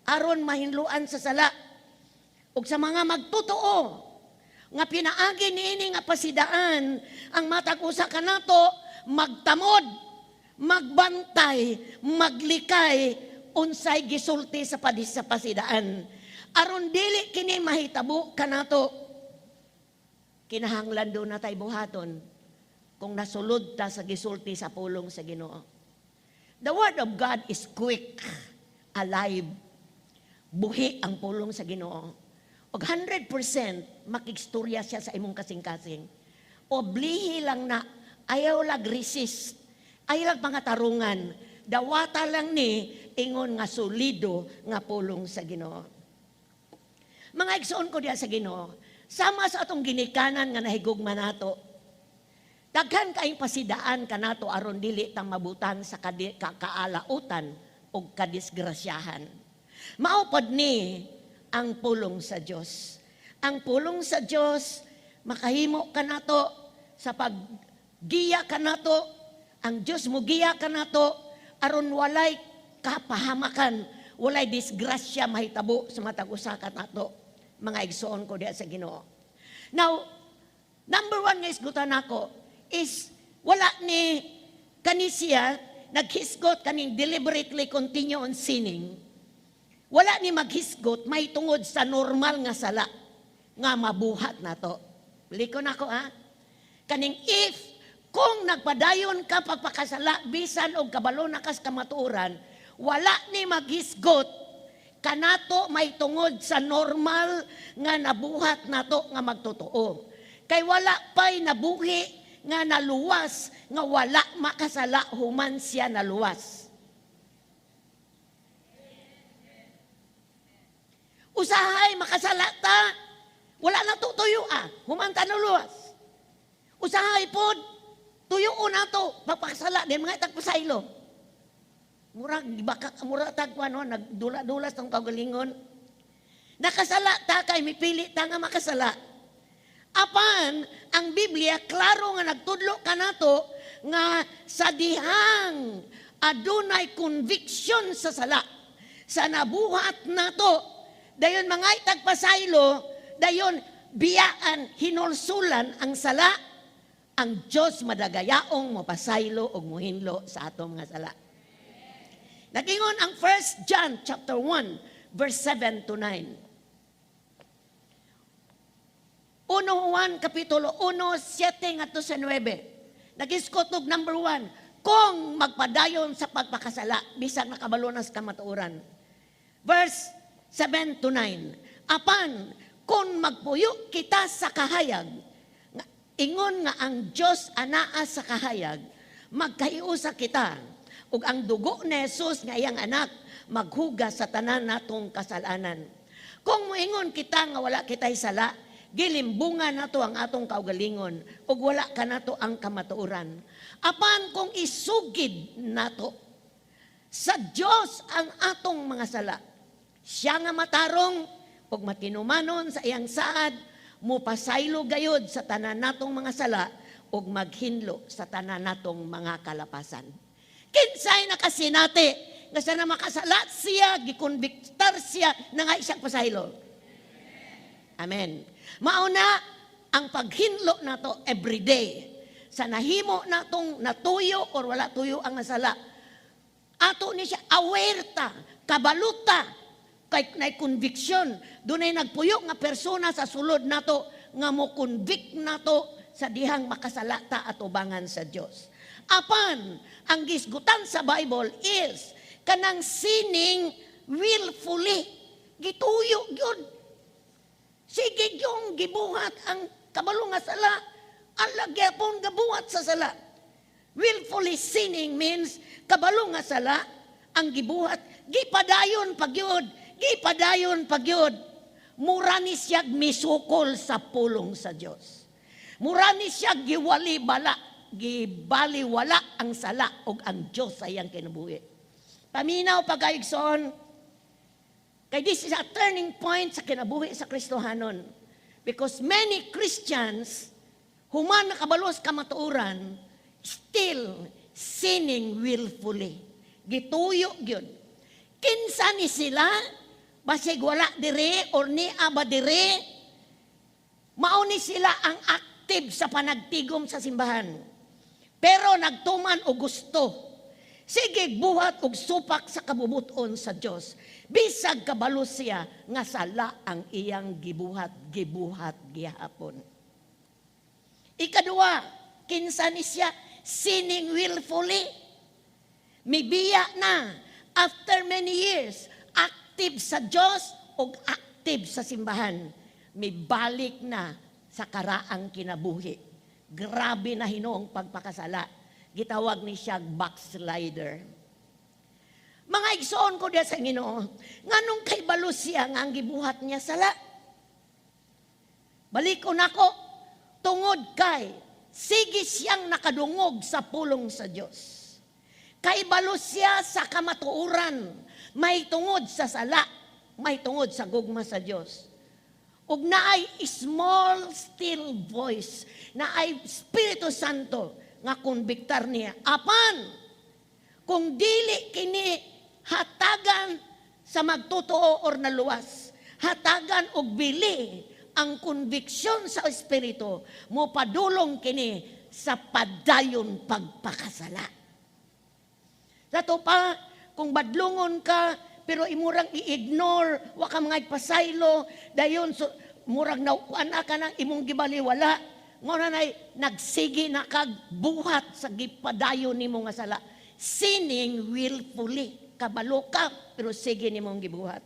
aron mahinluan sa sala. Ug sa mga magtotoo nga pinaagi niini nga pasidaan, ang matag usa kanato magtamod, magbantay, maglikay unsay gisulti sa pasidaan. Aron dili kini mahitabo kanato, kinahanglan duna tay buhaton kung nasulod ta sa gisulti sa pulong sa Ginoo. The word of God is quick, alive. Buhi ang pulong sa Ginoo. Og 100% makigstorya siya sa imong kasing-kasing. Oblihi lang na, ayaw lag resist, ayaw lag mga tarungan. Dawata lang ni, ingon nga solido nga pulong sa Ginoo. Mga igsoon ko diya sa Ginoo, sama sa atong ginikanan nga nahigugma nato, daghan kaayong pasidaan kanato aron dili ta mabutan sa kaalautan o kadisgrasyahan. Mao pod ni ang pulong sa Dios. Ang pulong sa Dios makahimo kanato sa paggiya kanato, ang Dios mogiya kanato aron walay kapahamakan, walay disgrasya mahitabo sa matag usa kanato, mga igsoon ko diha sa Ginoo. Now, number one nga isgutan nako is wala ni kanisiya naghisgot kaning deliberately continue on sinning. Wala ni maghisgot may tungod sa normal nga sala nga mabuhat nato. Liko nako ha. Kaning if kung nagpadayon ka pagpakasala bisan og kabalo na kas kamatuoran, wala ni maghisgot kanato may tungod sa normal nga nabuhat nato nga magtotoo. Kay wala pa'y nabuhi nga naluwas nga wala makasala human siya naluwas. Usahay makasala ta, wala na tutuyo ah, human ta naluwas. Usahay pod, tuyo na to, pagpakasala din mga itagpasaylo. Murag baka mura tag no, nagdula-dulas tong kaugalingon. Nakasala ta kay mipili ta nga makasala. Apan ang Biblia klaro nga nagtudlo kanato nga sa dihang adunay conviction sa sala sa nabuhat nato, dayon mga itagpasaylo, dayon biyaan, hinulsulan ang sala, ang Dios madagayaong mopasaylo og muhinlo sa atong mga sala. Nagingon ang 1 John chapter 1 verse 7 to 9. 1 Juan kapitulo 1, 7 ngadto sa 9. Nagisgot og number 1, kung magpadayon sa pagpakasala bisag nakabalo na sa kamatuoran. Verse 7 to 9. Apan kung magpuyo kita sa kahayag, ingon nga ang Dios anaa sa kahayag, magkahiusa kita ug ang dugo ni Jesus nga iyang anak maghugas sa tanan natong kasalanan. Kung moingon kita nga wala kitay sala, gilimbungan nato ang atong kaugalingon ug wala kanato ang kamatuoran. Apan kung isugid nato sa Dios ang atong mga sala, siya nga matarong ug matinumanon sa iyang saad, mupasaylo gayod sa tanan natong mga sala ug maghinlo sa tanan natong mga kalapasan. Kinsay nakasinati nga sa na makasala siya, gikonbiktar siya, na nga isang pasaylo? Amen. Mauna ang paghinlo nato everyday. Sa nahimo natong natuyo or wala tuyo ang sala, ato ni siya aware ta, kabaluta, kay nay conviction. Dunay nagpuyo nga persona sa sulod nato nga mo convict nato sa dihang makasala ta atubangan sa Dios. Apan ang gisgutan sa Bible is kanang sinning willfully, gituyo gyud. Sige yung gibuhat ang kabalo nga sala, ala gyapon gabuhat sa sala. Willfully sinning means kabalo nga sala ang gibuhat, gipadayon pagyud, gipadayon pagyud. Mura ni siya misukol sa pulong sa Dios. Mura ni siya giwali bala, gibaliwala ang sala og ang Dios sa iyang kinabuhi. Paminaw pagkaigsoon, kay this is a turning point sa kinabuhi sa Kristohanon. Because many Christians, human nakabalos kamatuoran, still Sinning willfully. Gituyo gyud. Kinsa ni sila? Basig wala dire or nia ba dire? Mao ni sila ang active sa panagtigom sa simbahan. Pero nagtuman og gusto. Sige buhat og supak sa kabubuton sa Dios. Bisag kabalo siya nga sala ang iyang gibuhat, gibuhat gihapon. Ikaduha, kinsa ni siya? Sinning willfully. Mibiya na after many years, active sa Dios og active sa simbahan. Mibalik na sa karaang kinabuhi. Grabe na hinuong pagpakasala. Gitawag ni siya backslider. Mga igsoon ko diya sa Ginoo, nganong kay balo siya nga ang gibuhat niya sala? Balik ko nako, tungod kay sige siyang nakadungog sa pulong sa Dios. Kay balo siya sa kamatuoran, may tungod sa sala, may tungod sa gugma sa Dios. Ug naay small still voice, naay Espiritu Santo nga konbiktar niya. Apan, kung dili kini hatagan sa magtotoo or naluwas, hatagan og bili ang konbiksyon sa Espiritu, mo padulong kini sa padayon pagpakasala. Dato pa, kung badlungon ka, pero imurang i-ignore, wa ka mga pasaylo, dayon so, murag naukuan ka nang imong gibaliwala, nguna nay nagsige na kag buhat sa gipadayon nimo nga sala. Sinning willfully, kabalo ka, pero sige nimong gibuhat.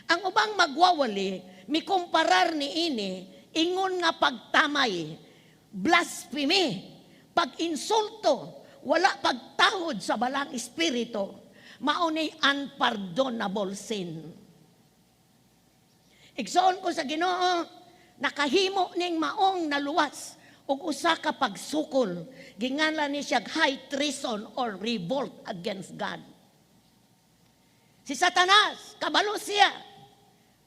Ang ubang magwawali, mikumparar ni ini, ingon nga pagtamay, blasphemy, pag-insulto, wala pagtahod sa balang espiritu, mao ni unpardonable sin. Igsoon ko sa Ginoo, nakahimo ning maong naluwas ug usa ka pagsukol. Ginganlan ni siya high treason or revolt against God. Si Satanas, kabalo siya.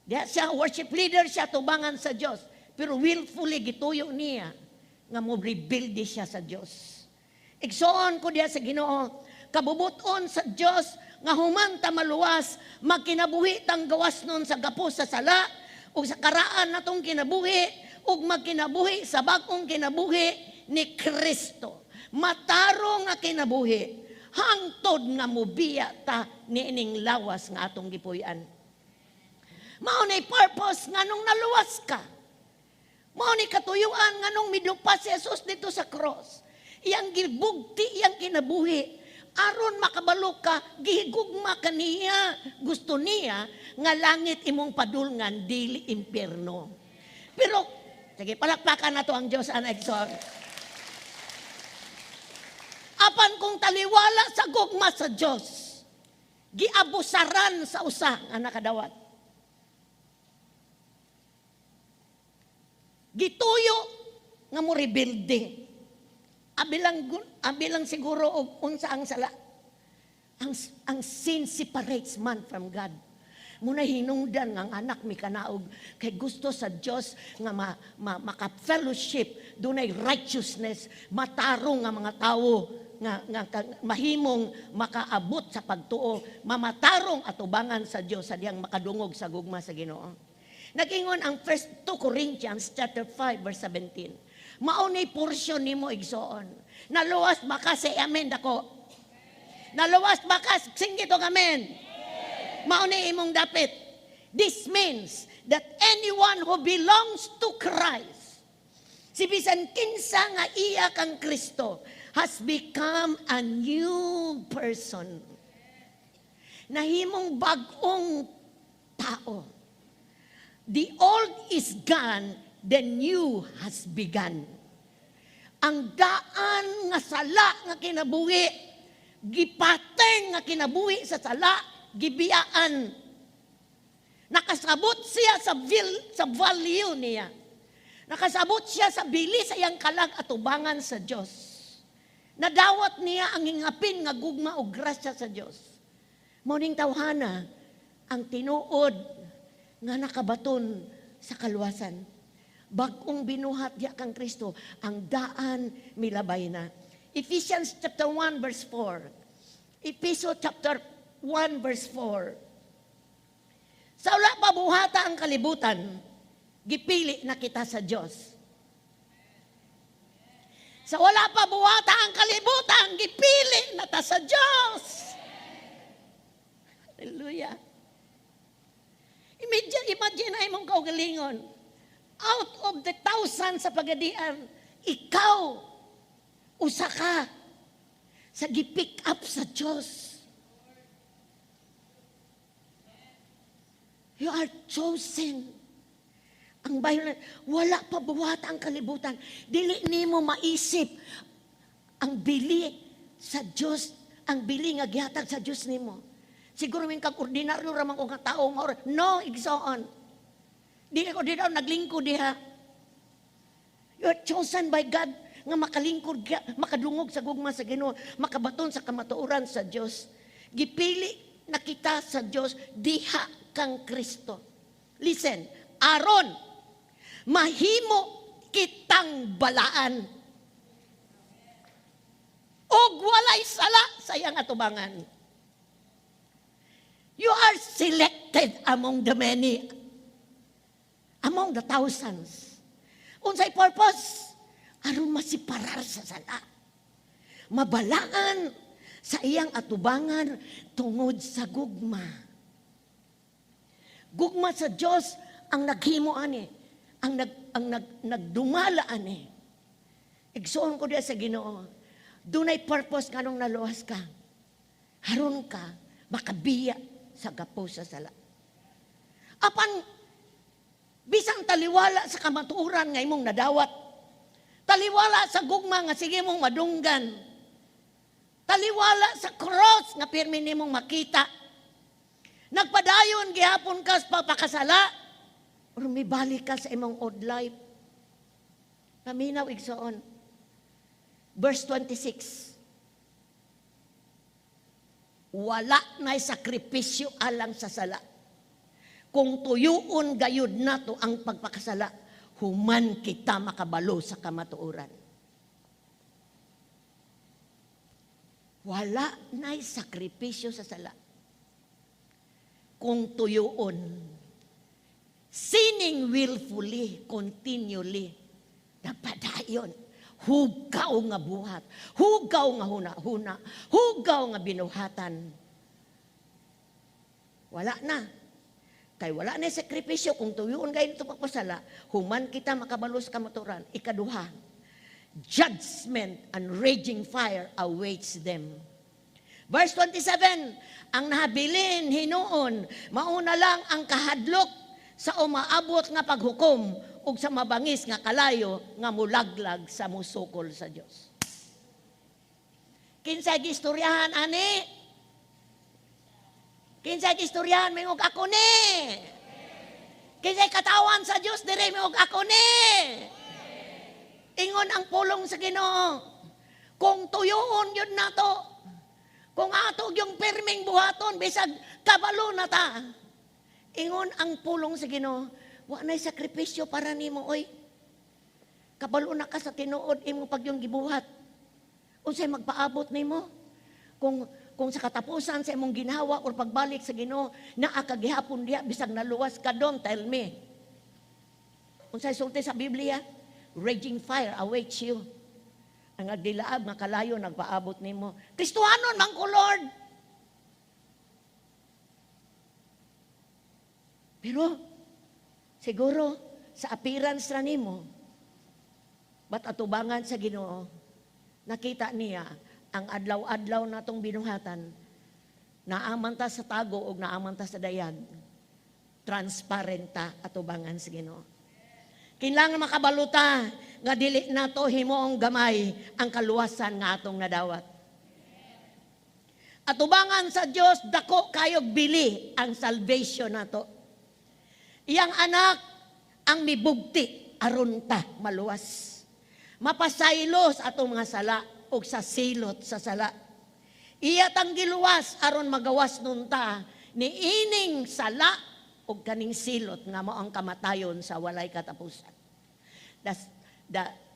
Diya siya, worship leader siya, tubangan sa Dios. Pero willfully gituyo niya nga mo rebelde siya sa Dios. Igsoon ko diya sa Ginoo, kabubuton sa Dios nga human ta maluwas, magkinabuhi tang gawas nun sa gapos sa sala ug sa karaan natong kinabuhi ug magkinabuhi sa bag-ong kinabuhi ni Kristo. Matarong nga kinabuhi hangtod nga mobiya ta niining lawas nga atong gipuy-an. Mao ni purpose nganong naluwas ka. Mao ni katuyuan nganong midupa si Jesus dito sa cross. Iyang gibugti iyang kinabuhi aron makabalo ka, gihigugma ka niya. Gusto niya nga langit imong padulngan, dili impyerno. Pero sige, palakpakan na to ang Diyos, ana, igsoon. Apan kung taliwala sa gugma sa Diyos, giabusaran sa usa nga nakadawat. Gituyo nga mo rebelde. Abilang siguro og unsa ang sala. Ang sin separates man from God. Muna hinungdan nga ang anak mi kanaog kay gusto sa Dios nga maka-fellowship, dunay righteousness, matarong nga mga tawo nga mahimong makaabot sa pagtuo, mamatarong atubangan sa Dios sa diyang makadungog sa gugma sa Ginoo. Nag-ingon ang 1 2 Corinthians chapter 5 verse 17. Mao ni portion nimo, igsoon. Naluwas ba ka? Say amen dako. Naluwas ba ka? Singgit og amen. Mao ni imong dapit. This means that anyone who belongs to Christ, si bisan kinsa nga iya kang Kristo, has become a new person. Nahimong bag-ong tao. The old is gone, the new has begun. Ang daan nga sala nga kinabuhi, gipateng nga kinabuhi sa sala, gibiyaan. Nakasabot siya sa value niya. Nakasabot siya sa bili sa iyang kalag at ubangan sa Dios. Nadawat niya ang hingapin nga gugma o grasya sa Dios. Morning tawhana, ang tinuod nga nakabaton sa kaluwasan. Bag-ong binuhat diya kang Kristo, ang daan milabay na. Ephesians chapter 1 verse 4. Epeso chapter 1 verse 4. Sa wala pa buhata ang kalibutan, gipili na kita sa Dios. Sa wala pa buhata ang kalibutan, gipili na ta sa Dios. Hallelujah. Imagine, imagine ay mong kaugalingon. Out of the thousands sa pagadian, ikaw, usa ka sa gi-pick up sa Diyos. You are chosen. Ang Bible, wala pa buhat ang kalibutan. Dili nimo maisip ang bili sa Diyos, ang bili nga gihatag sa Diyos nimo. Siguro min kag ordinaryo ra man ko nga tao nga no, igsoon. Dili ko dito naglingkod diha. You are chosen by God nga makalingkod makadungog sa gugma sa Ginoo, makabaton sa kamatuoran sa Dios. Gipili na kita sa Dios diha kang Kristo. Listen, aron mahimo kitang balaan og walay sala sa iyang atubangan. You are selected among the many, among the thousands. Unsay purpose? Aron masiparar sa sala. Mabalaan sa iyang atubangan tungod sa gugma. Gugma sa Dios ang naghimo ani, ang nagdumala ani. Igsuon ko diya sa Ginoo. Dunay purpose nganong naluwas ka. Haron ka makabiya sa gapos sa sala. Apan bisan taliwala sa kamatuoran nga imong nadawat, taliwala sa gugma nga sige mong madunggan, taliwala sa cross nga pirmi nimong makita, nagpadayon gihapon ka sa pagpakasala, or mibalik ka sa imong old life. Paminaw, igsoon. Verse 26. Wala na'y sakripisyo alang sa sala. Kung tuyuon gayud nato ang pagpakasala, human kita makabalo sa kamatuoran. Wala na'y sakripisyo sa sala. Kung tuyuon, sinning willfully, continually, napadayon. Hugaw nga buhat, hugaw nga huna-huna, hugaw nga binuhatan. Wala na. Kay wala na sakripisyo, kung tuyuon kayo ito pagpasala, human kita makabalo sa kamaturan. Ikaduha, judgment and raging fire awaits them. Verse 27, ang nahabilin hinuon, mauna lang ang kahadlok sa umaabot nga paghukom ug sa mabangis nga kalayo nga mulaglag sa musukol sa Dios. Kinsa gistoryahan ani? Kinsa gistoryahan mingog ako ni? Kinsa katawan sa Dios dire mingog ako ni? Ingon ang pulong sa Ginoo. Kung tuyuon yun nato, kung ato yung pirming buhaton bisag kabalo na ta. Ingon ang pulong sa Ginoo, wa na'y sakripisyo para nimo oy. Kabalo na ka sa tinuod imong pagyong gibuhat. Unsay magpaabot nimo? Kung sa katapusan sa imong ginawa or pagbalik sa Ginoo, naa ka gihapon diha bisag naluwas ka, don't tell me. Unsay sulti sa Biblia? Raging fire awaits you. Ang agdilaab nga kalayo nagpaabot nimo. Kristohanon man ko, Lord. Pero siguro sa appearance ra nimo, but atubangan sa Ginoo, nakita niya ang adlaw-adlaw natong binuhatan, naaman ta sa tago og naaman ta sa dayag, transparent ta atubangan sa Ginoo. Kinahanglan makabaluta nga dili nato himuong gamay ang kaluwasan nga atong nadawat. Atubangan sa Dios dako kayog bili ang salvation nato. Iyang anak ang mibugti aron ta maluwas. Mapasaylo sa atong mga sala ug sa silot sa sala. Iya tang giluwas aron magawas nun ta niining sala ug kaning silot nga mao ang kamatayon sa walay katapusan.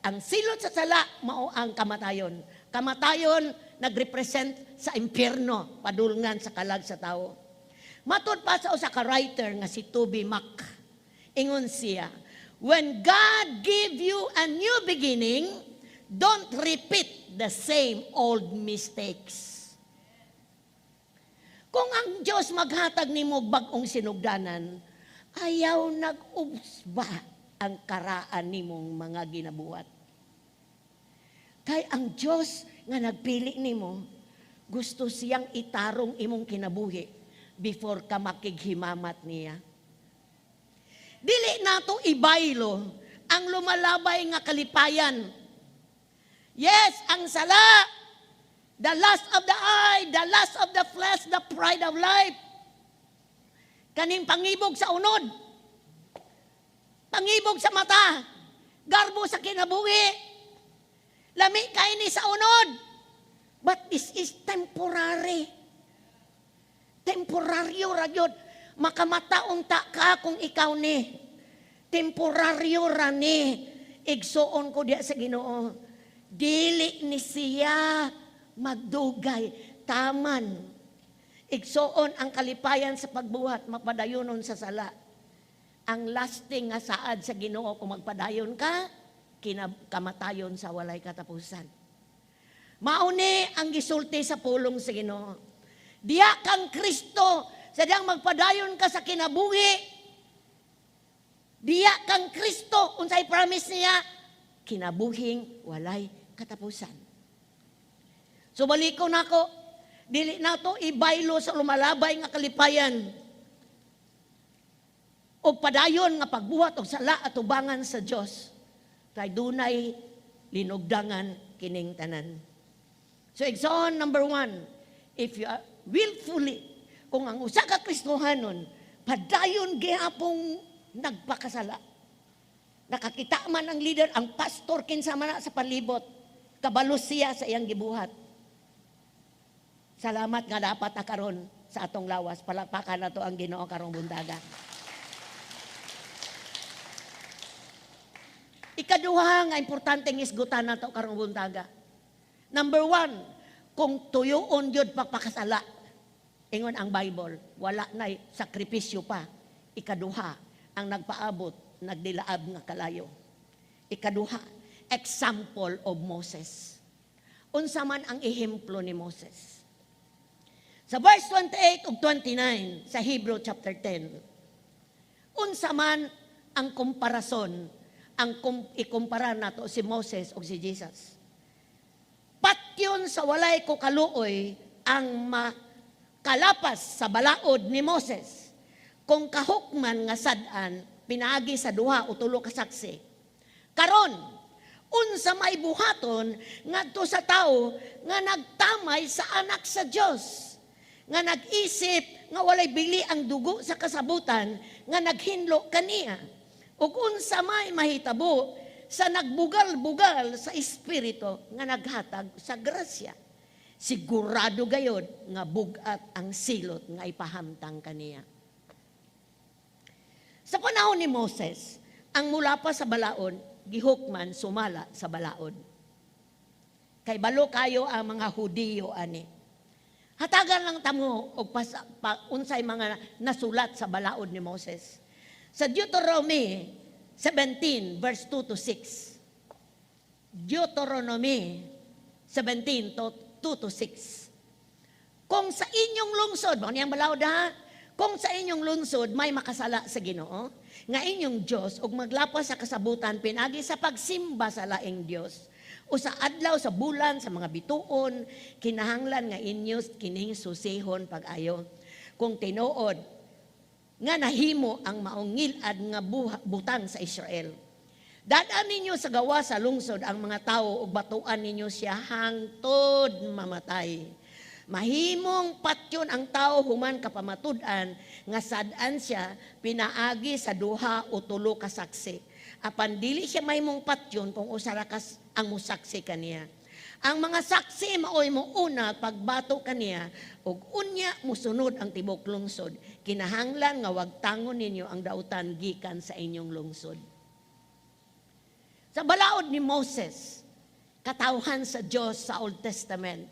Ang silot sa sala mao ang kamatayon. Kamatayon nagrepresent sa impyerno, padulngan sa kalag sa tao. Matud pa sa usa ka writer nga si TobyMac. Ingon siya, "When God give you a new beginning, don't repeat the same old mistakes." Kung ang Diyos maghatag nimo og bag-ong sinugdanan, ayaw nag-usba ang karaan nimong mga ginabuhat. Kay ang Diyos nga nagpili nimo, gusto siyang itarong imong kinabuhi before ka makighimamat niya. Dili nato ibaylo ang lumalabay nga kalipayan. Yes, ang sala, the lust of the eye, the lust of the flesh, the pride of life. Kaning pangibog sa unod, pangibog sa mata, garbo sa kinabuhi, lami kay ni sa unod. But this is temporary. Temporaryo ra gyud. Makamata unta ka kung ikaw ni. Temporaryo ra ni. Igsuon ko diya sa Ginoo. Dili ni siya magdugay. Taman. Igsuon, ang kalipayan sa pagbuhat, mapadayonon sa sala. Ang lasting nga saad sa Ginoo kung magpadayon ka, kamatayon sa walay katapusan. Mauni ang gisulti sa pulong sa Ginoo. Diya kang Kristo, sadyang magpadayon ka sa kinabuhi. Diya kang Kristo, unsay promise niya? Kinabuhing walay katapusan. So baliko nako, dili nato ibaylo sa lumalabay nga kalipayan o padayon nga pagbuhat og sala atubangan sa Dios. Kay dunay linugdangan kining tanan. So igsoon, number one, if you are willfully, kung ang usa ka Kristohanon, padayon gihapong nagpakasala. Nakakita man ang leader, ang pastor, kinsa man na sa palibot, kabalo siya sa iyang gibuhat. Salamat nga dapat na karon sa atong lawas. Palakpakan nato ang Ginoo karong buntaga. Ikaduha nga importante nga isgutan nato karong buntaga. Number one, kung tuyoon gyud pagpakasala, ingon ang Bible, wala na'y sakripisyo pa. Ikaduha, ang nagpaabot, nagdilaab nga kalayo. Ikaduha, example of Moses. Unsa man ang ehemplo ni Moses? Sa verse 28 ug 29 sa Hebrew chapter 10, unsa man ang komparason, ang ikumpara nato si Moses ug si Jesus? Patyon sa walay ko kaluoy ang makalapas sa balaod ni Moses kung kahukman nga sad-an pinaagi sa duha o tulo ka saksi. Karon, unsa may buhaton ngadto sa tawo nga nagtamay sa anak sa Dios, nga nag-isip nga walay bili ang dugo sa kasabutan nga naghinlo kaniya? Ug unsa may mahitabo sa nagbugal-bugal sa Espiritu nga naghatag sa grasya? Sigurado gayod nga bugat ang silot nga ipahamtang kaniya. Sa panahon ni Moses, ang mula pa sa balaod, gihukman sumala sa balaod. Kay balo kayo ang mga Hudiyo ani. Hatagan lang tamo og unsay mga nasulat sa balaod ni Moses. Sa Deuteronomy 17 verse 2 to 6. Deuteronomy 17 to 2 to 6. Kung sa inyong lungsod, mao niyang balaod ha, kung sa inyong lungsod may makasala sa Ginoo, nga inyong Dios, ug maglapas sa kasabutan pinagi sa pagsimba sa laing Dios, o sa adlaw, sa bulan, sa mga bituon, kinahanglan nga inyo kining susihon pag-ayo. Kung tinuod nga nahimo ang maong ngilad nga butang sa Israel. Dad-an ninyo sa gawa sa lungsod ang mga tao ug batuan ninyo siya hangtod mamatay. Mahimong patyon ang tao human kapamatud-an nga sad-an siya pinaagi sa duha o tulo ka saksi. Apan dili siya mahimong patyon kung usa ra kas ang musaksi kaniya. Ang mga saksi maoy mo una pagbato kaniya ug unya musunod ang tibok lungsod. Kinahanglan nga wagtangon ninyo ang dautan gikan sa inyong lungsod. Sa balaod ni Moses, Katawhan sa Diyos sa Old Testament,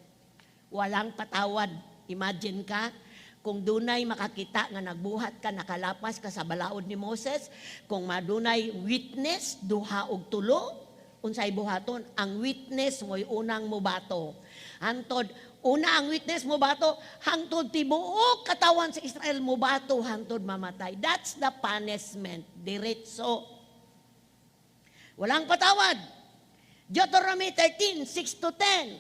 walang patawad. Imagine ka, kung dunay makakita nga nagbuhat ka, nakalapas ka sa balaod ni Moses, kung madunay witness, duha og tulo, unsay buhaton? Ang witness mo'y unang mubato. Hantod, una ang witness mo bato, hangtod tibuok katawan sa Israel mo bato, hangtod mamatay. That's the punishment. Diretso. Walang patawad. Deuteronomy 13, 6 to 10.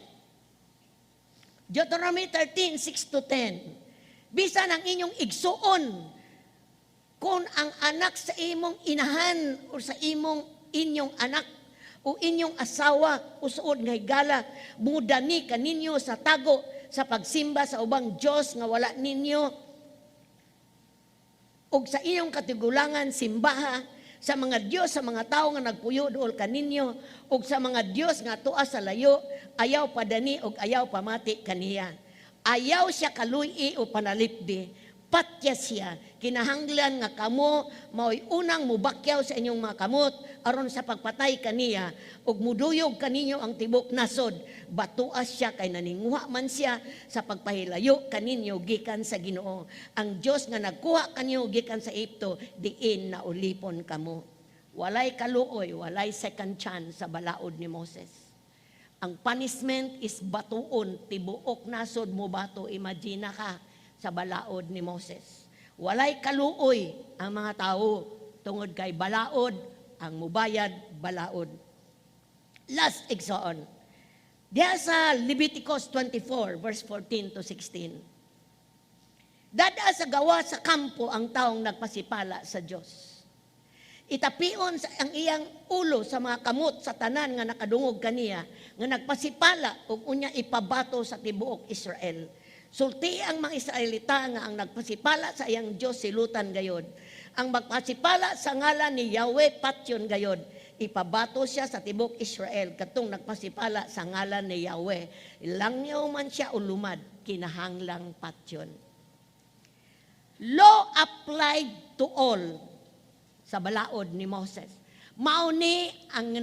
Deuteronomy 13, 6 to 10. Bisan ang inyong igsuon, kung ang anak sa imong inahan o sa imong inyong anak o inyong asawa o suod nga higala, mudani kaninyo sa tago sa pagsimba sa ubang Dios nga wala ninyo ug sa iyong katigulangan simbaha sa mga Dios sa mga tawo nga nagpuyo duol kaninyo ug sa mga Dios nga tua sa layo, ayaw padani ug ayaw pamati kaniya. Ayaw siya kaluy o panalipdi. Patya siya. Kinahanglan nga kamo mao'y unang mubakyaw sa inyong mga kamot aron sa pagpatay kaniya ug muduyog kaninyo ang tibok nasod. Batuas siya kay naninguha man siya sa pagpahilayo kaninyo gikan sa Ginoo, ang Dios nga nagkuha kanyo gikan sa Ehipto, diin na ulipon kamo. Walay kaluoy, walay second chance sa balaod ni Moses. Ang punishment is batuon, tibuok nasod mo bato. Imagine ka sa balaod ni Moses. Walay kaluoy ang mga tao tungod kay balaod, ang mubayad balaod. Last, igsoon. Diha sa Leviticus 24 verse 14 to 16. Dad-a sa gawa sa kampo ang taong nagpasipala sa Dios. Itapion sa ang iyang ulo sa mga kamot sa tanan nga nakadungog kaniya nga nagpasipala ug unya ipabato sa tibuok Israel. Sulti ang mga Israelita nga ang nagpasipala sa iyang Dios silutan gayod. Ang magpasipala sa ngalan ni Yahweh patyon gayod. Ipabato siya sa tibuok Israel katong nagpasipala sa ngalan ni Yahweh. Langyaw man siya o lumad, kinahanglang patyon. Law applied to all sa balaod ni Moses. Mauni ang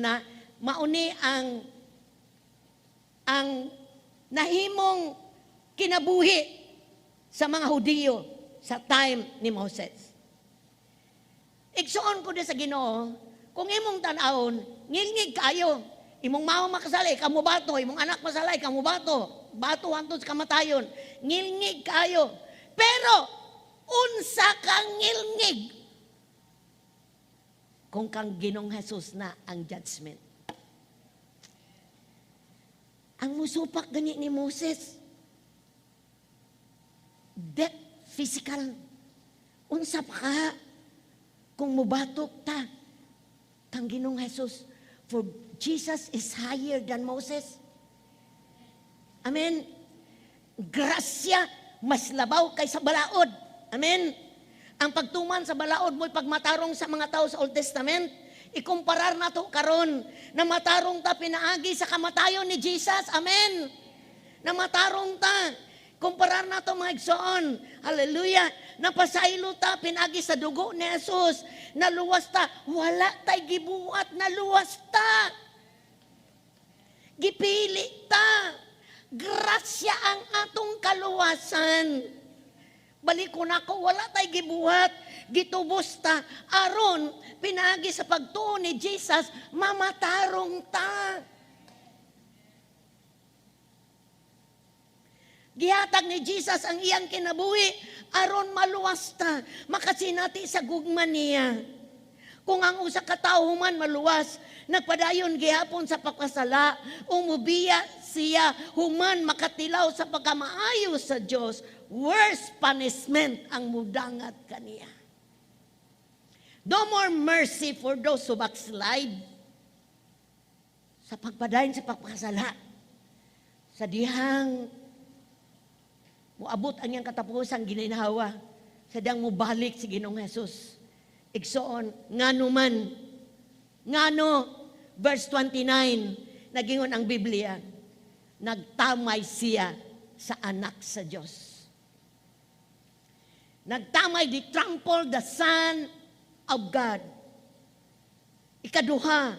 nahimong kinabuhi sa mga Hudiyo sa time ni Moses. Igsuon ko di sa Ginoo, kung imong tan-awon, ngilngig kayo. Imong mama makasala, ikaw mo bato. Imong anak masala, ikaw mo bato. Bato hangtod sa kamatayon. Ngilngig kayo. Pero, unsa kang ngilngig kung kang Ginoong Jesus na ang judgment? Ang musupak gani ni Moses, death physical. Unsa pa ka kung mubatok ta kang Ginoong Jesus? For Jesus is higher than Moses. Amen. Grasya mas labaw kaysa balaod. Amen. Ang pagtuman sa balaod mo'y pagmatarong sa mga tao sa Old Testament. Ikumparar nato karon na matarong ta pinaagi sa kamatayon ni Jesus. Amen. Na matarong ta. Kumparar nato, mga igsoon. Hallelujah. Napasaylo ta pinagi sa dugo ni Jesus. Naluwas ta. Wala tay gibuhat, naluwas ta. Gipili ta. Grasya ang atong kaluwasan. Balik ko na ako, wala tay gibuhat. Gitubos ta. Aron, pinagi sa pagtuo ni Jesus, mamatarong ta. Gihatag ni Jesus ang iyang kinabuhi aron maluwas ta, makasinati sa gugma niya. Kung ang usa ka tawo man maluwas, nagpadayon gihapon sa pagkasala, umubiya siya human makatilaw sa pagkamaayo sa Dios, worst punishment ang mudangat kaniya. No more mercy for those who backslide. Sa pagpadayon sa pagpakasala, sa dihang muabot ang iyang katapusang gininhawa, sa dihang mubalik si Ginoong Jesus. Igsoon, ngano man, ngano, verse 29, nagingon ang Biblia, nagtamay siya sa anak sa Diyos. Nagtamay, di trample the Son of God. Ikaduha,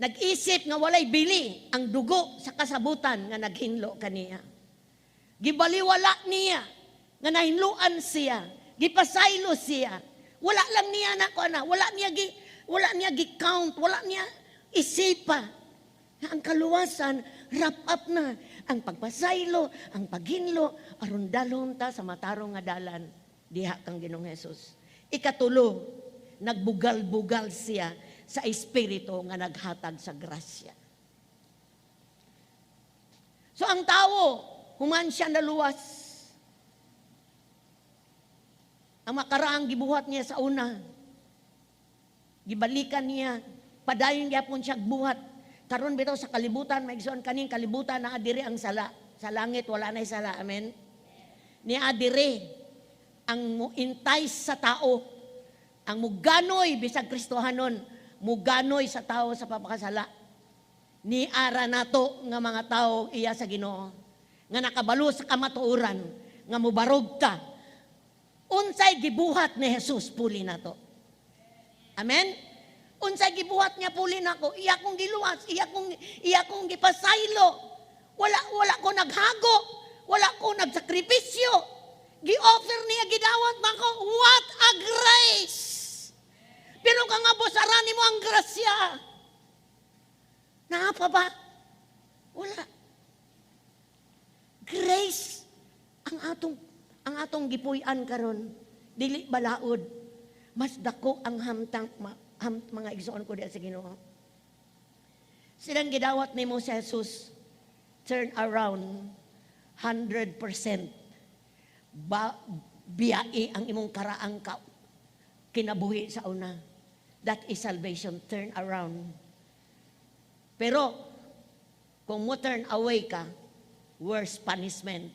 Nag-isip nga walay bili ang dugo sa kasabutan nga naghinlo kaniya. Gibaliwala niya nga nahinluan siya, gipasaylo siya. Wala lang niya na ko ana, wala niya gi count, wala niya isipa nga ang kaluwasan wrap up na ang pagpasaylo, ang paghinlo aron dalhon ta sa matarong nga dalan diha kang Ginoong Hesus. Ikatulo, nagbugal-bugal siya sa espiritu nga naghatag sa grasya. So ang tao, human siya naluwas. Ang makaraang gibuhat niya sa una, gibalikan niya, padayon gyapon siya buhat. Karon bitaw sa kalibutan, maigsoon, kaning kalibutan naa diri ang sala. Sa langit wala na sala. Amen. Niya diri ang mo-entice sa tao, ang muganoy bisag Kristohanon, muganoy sa tao sa papakasala. Ni ara nato nga mga tao iya sa Ginoo nga nakabalo sa kamatuoran nga mubarog ta unsay gibuhat ni Jesus puli nato. Amen. Unsay gibuhat niya puli nako? Iya kong giluwas, iya kong gipasaylo. Wala ko naghago, wala ko nagsakripisyo. Gi-offer niya, gidawat nako. What a grace! Pero kang abusaran mo ang grasya. Naa pa ba? Wala. Grace ang atong gipuy-an karon. Dili balaod. Mas dako ang hamtang mga igsoon ko diha sa Ginoo. Silang gidawat nimo sa Jesus, turn around 100%. Ba, biyai ang imong karaang ka, kinabuhi sa una. That is salvation, turn around. Pero, kung mo turn away ka, worse punishment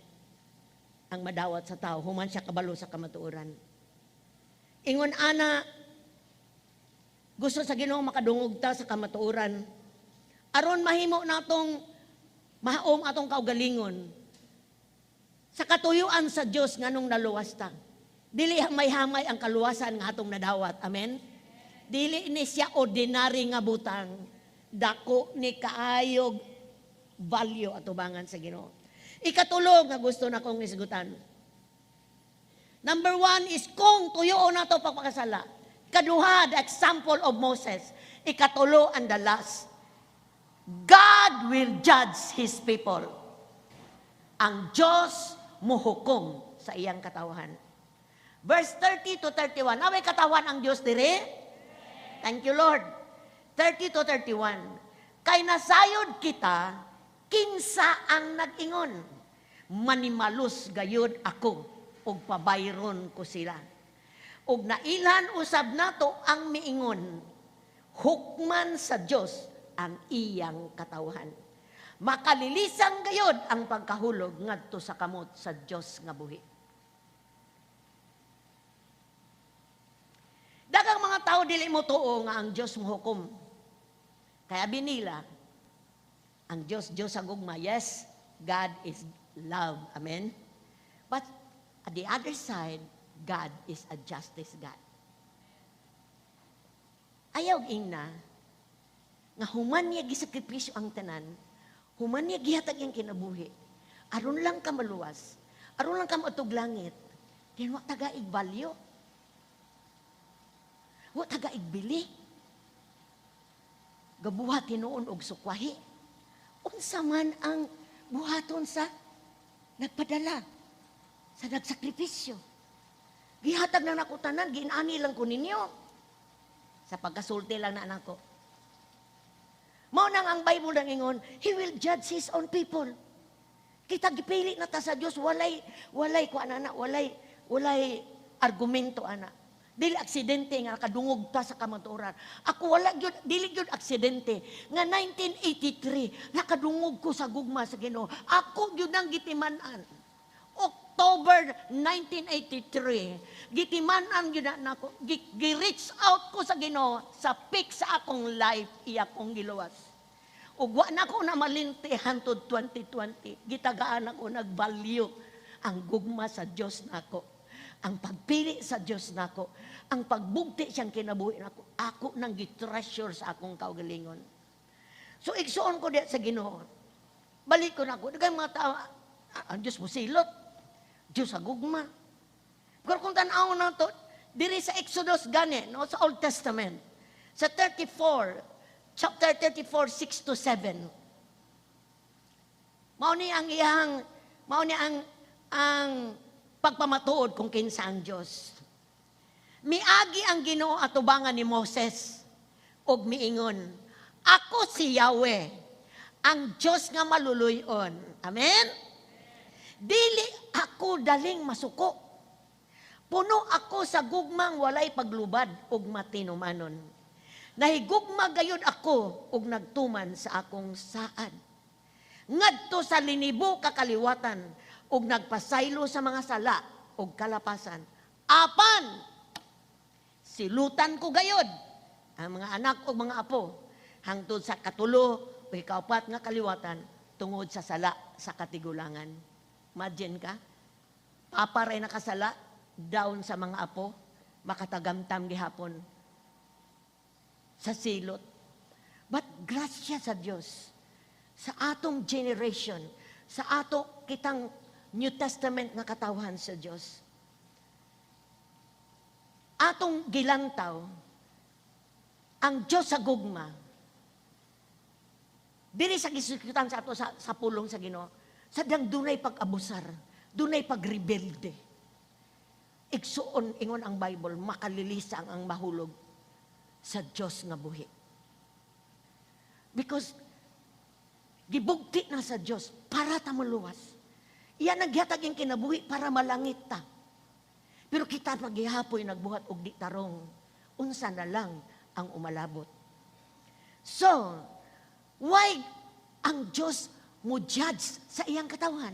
ang madawat sa tao, human siya kabalo sa kamatuoran. Ingon ana, gusto sa Ginoo makadungog ta sa kamatuoran. Aron mahimo natong mahaom atong kaugalingon sa katuyuan sa Dios nganong naluwas ta. Dili hamay-hamay ang kaluwasan nga atong nadawat. Amen? Dili ni siya ordinary nga butang. Dako ni kaayog value atubangan sa Ginoo. Ikatulo nga gusto na kong isgutan. Number one is kung tuyoon nato pagpakasala. Kaduha, the example of Moses. Ikatulo and the last. God will judge His people. Ang Diyos muhukom sa iyang katawhan. Verse 30 to 31. Naway katawan ang Diyos dire? Thank you, Lord. 30 to 31. Kay nasayod kita, kinsa ang nag-ingon. Manimalos gayud ako, ug pabayron ko sila. Ug nailhan usab nato ang miingon, hukman sa Dios ang iyang katawhan. Makalilisang gayod ang pagkahulog ngadto sa kamot sa Dios nga buhi. Daghang mga tao dili mo tuo nga ang Dios mohukom. Kaya binila, ang Dios, Dios sa gugma. Yes, God is love. Amen? But at the other side, God is a justice God. Ayaw ingna, nga human niya gisakripisyo ang tanan, human niya gihatag iyang kinabuhi, aron lang ka maluwas, aron lang ka maadtog langit, then wa taga value. Wa taga igbili. Gabuhat hinuon og sukwahi. Unsa man ang buhaton sa nagpadala, sa nagsakripisyo? Gihatag na nako tanan, giinani lang ko ninyo. Sa pagkasulti lang na nako. Mao nang ang Bible nang ingon, He will judge His own people. Kita gipili na ta sa Dios, walay walay kuan ana, walay walay argumento ana. Dili aksidente nga nakadungog ta sa kamatuoran. Ako wala gyud, dili gyud aksidente nga 1983 nakadungog ko sa gugma sa Ginoo. Ako gyud ang gitiman-an. October 1983, gitiman-an gyud na nako, gi-reach out ko sa Ginoo sa peak sa akong life, iya kong giluwas. Ug wa na ko na malinti hantod 2020. Gitagaan ako nag-value ang gugma sa Dios nako. Ang pagpili sa Dios nako, ang pagbugti siyang kinabuhi nako, ako nang gi-treasure sa akong kaugalingon. So igsuon ko diya sa Ginoo. Balik ko na ako. Daghan mga tao, ah, ang Diyos mo silot. Diyos sa gugma. Pero kung tan-aw na to, diri sa Exodus gani, no, sa Old Testament, sa 34, chapter 34, 6 to 7. Mao ni ang pagpamatuod kung kinsa ang Dios. Miagi ang Ginoo atubangan ni Moses ug miingon, "Ako si Yahweh, ang Dios nga maluluyon." Amen? "Dili ako daling masuko. Puno ako sa gugmang walay paglubad ug matinumanon. Nahigugma gayud ako ug nagtuman sa akong saad ngadto sa linibo ka kaliwatan ug nagpasaylo sa mga sala ug kalapasan. Apan silutan ko gayod ang mga anak ug mga apo hangtod sa katulo o ikaupat nga kaliwatan tungod sa sala sa katigulangan." Imagine ka, papa ray nakasala, down sa mga apo, makatagamtam gihapon sa silot. But grasya sa Dios, sa atong generation, sa ato kitang New Testament nga katawhan sa Dios, atong gilantaw, ang Diyos sa gugma, dili sa gisikutan sa ato sa pulong sa Ginoo, sa dang dunay pag-abusar, dunay pagrebelde. Igsuon, ingon ang Bible, makalilisang ang mahulog sa Diyos nga buhi. Because gibugti na sa Diyos para ta maluwas. Iya naghatag yung kinabuhi para malangit ta. Pero kita paghihapoy nagbuhat og di tarong, unsa na lang ang umalabot? So, why ang Diyos mo judge sa iyang katawan?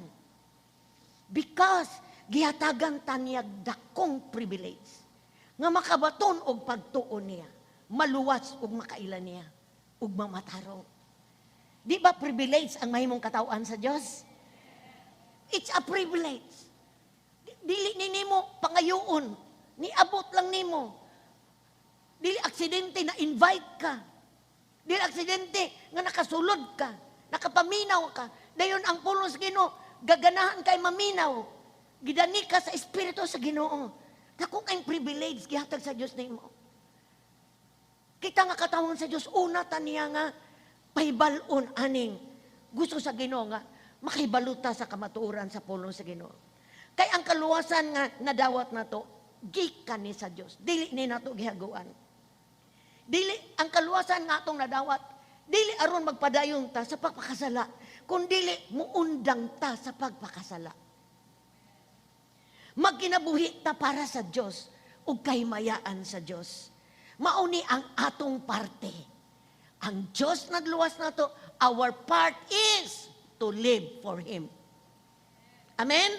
Because gihatagan ta niya dakong privilege nga makabaton og pagtuon niya, maluwas og makaila niya, ug mamatarong. Di ba privilege ang mahimong katawhan sa Dios? It's a privilege. Dili ni nimo pangayoon, niabot lang nimo. Dili aksidente na invite ka. Dili aksidente nga nakasulod ka, nakapaminaw ka. Dayon ang pulong sa Ginoo, gaganahan kay maminaw. Gidani ka sa espiritu sa Ginoo. Dako kayong privilege gihatag sa Dios nimo. Kita nga katawhan sa Dios, una ta niya nga pahibal-on aning gusto sa Ginoo nga makahibaluta sa kamatuoran sa pulong sa Ginoo. Kay ang kaluwasan nga nadawat nato gikan ni sa Dios. Dili ni nato gihaguan. Dili ang kaluwasan nga atong nadawat, dili aron magpadayon ta sa pagpakasala, kun dili muundang ta sa pagpakasala. Magkinabuhi ta para sa Dios ug kahimayaan sa Dios. Mauni ang atong parte. Ang Dios nagluwas nato, our part is to live for Him. Amen?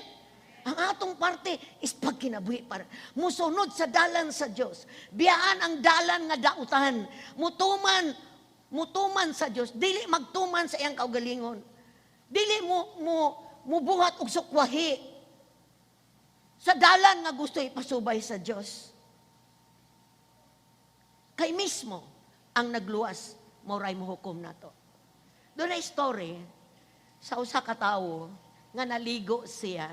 Ang atong parte is pagkinabuhi para musunod sa dalan sa Dios. Biyaan ang dalan nga dautan. Mutuman, mutuman sa Dios. Dili magtuman sa iyang kaugalingon. Dili mo mo mubuhat og sukwahi sa dalan nga gusto ipasubay sa Dios. Kay mismo ang nagluwas, mao ray mohukom nato. Dunay story sa usa ka tawo nga naligo siya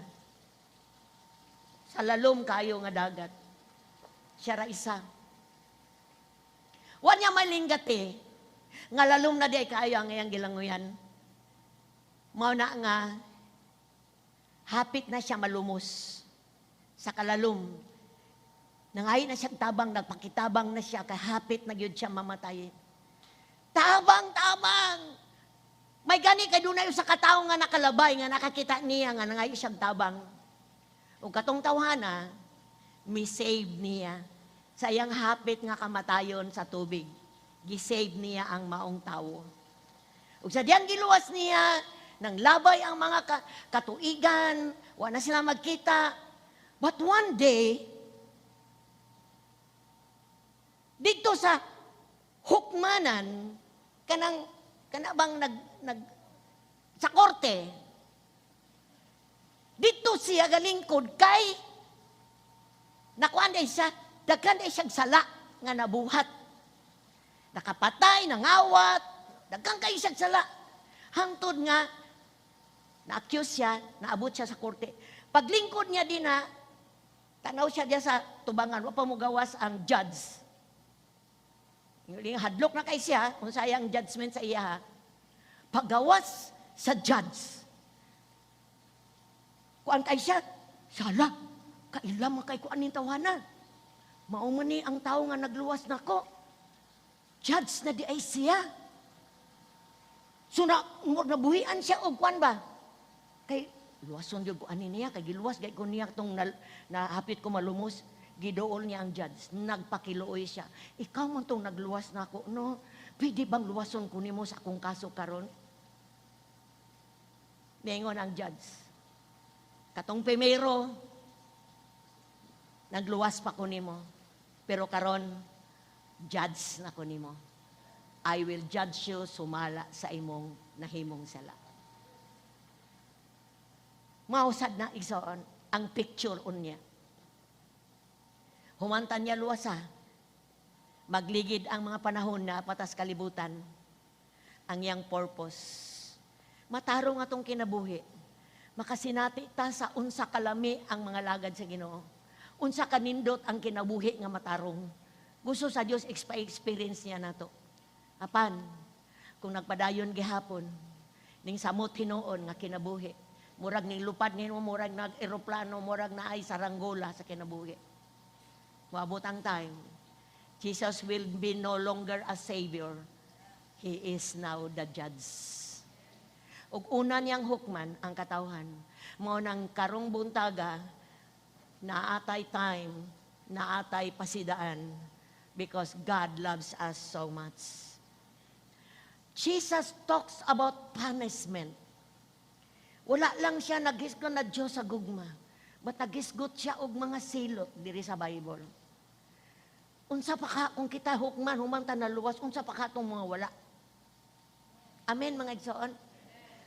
sa lalom kayo nga dagat. Siya ra isa. Wa niya malinggati nga lalom na di kaayo ang iyang gilanguyan. Mao na nga hapit na siya malumos sa kalalom. Nangayo na siyang tabang, nagpakitabang na siya, kay hapit na gyud siya mamatay. Tabang, tabang! May gani kay dunay usa ka tawo nga nakalabay, nga nakakita niya, nga nangayo siyang tabang. Ug katong tawhana, mi-save niya sa iyang hapit nga kamatayon sa tubig. Gi-save niya ang maong tawo. Ug sa diyang giluwas niya, nang labay ang mga katuigan, wa na sila magkita. But one day, dito sa hukmanan, kanang, kana bang nag, nag, sa korte, dito siya galingkod kay nakuan day siya, daghan day siyang sala nga nabuhat. Nakapatay, nangawat, Daghan kay siyang sala. Hangtod nga na-accuse siya, naabot siya sa korte. Paglingkod niya din na, tanaw siya diya sa tubangan, wa pa mogawas ang judge. Hadlok na kay siya, kung sayang judgment sa iya. Ha. Paggawas sa judge, kuan kay siya, sala, kaila man kay kuan ning tawhana. Mao man ni ang tao nga nagluwas nako. Judge na di ay siya. So na, nabuhian siya og kuan ba? Kay luwason gyud ko ani niya, kay giluwas gay ko niya tong na, nahapit ko malumos. Giduol niya ang judge, nagpakiluoy siya. "Ikaw man tong nagluwas nako, no? Pwede bang luwason ko nimo sa akong kaso karon?" Ningon ang judge, "Katong primero, nagluwas pa ko nimo. Pero karon, judge na ko nimo. I will judge you sumala sa imong nahimong sala." Mausad na, igsoon, ang picture unya. Humantan niya luwasa. Magligid ang mga panahon na patas kalibutan. Ang iyang purpose. Matarong atong kinabuhi. Makasinati ta sa unsa kalami ang mga lagad sa Ginoo. Unsa kanindot ang kinabuhi nga matarong. Gusto sa Dios experience niya nato. Apan, kung nagpadayon gihapon, ning samot hinuon nga kinabuhi, murag ning lupad nimo, murag nag eroplano, murag naay saranggola sa kinabuhi. Moabot ang time, Jesus will be no longer a savior. He is now the judge. Ug una niyang hukman ang katawhan. Mao nang karong buntaga, naatay time, naatay pasidaan, because God loves us so much. Jesus talks about punishment. Wala lang siya naghisgot na Diyos sa gugma, but naghisgot siya og mga silot diri sa Bible. Unsa pa ka kung kita hukman human ta naluwas, unsa pa ka tong mga wala? Amen, mga igsoon.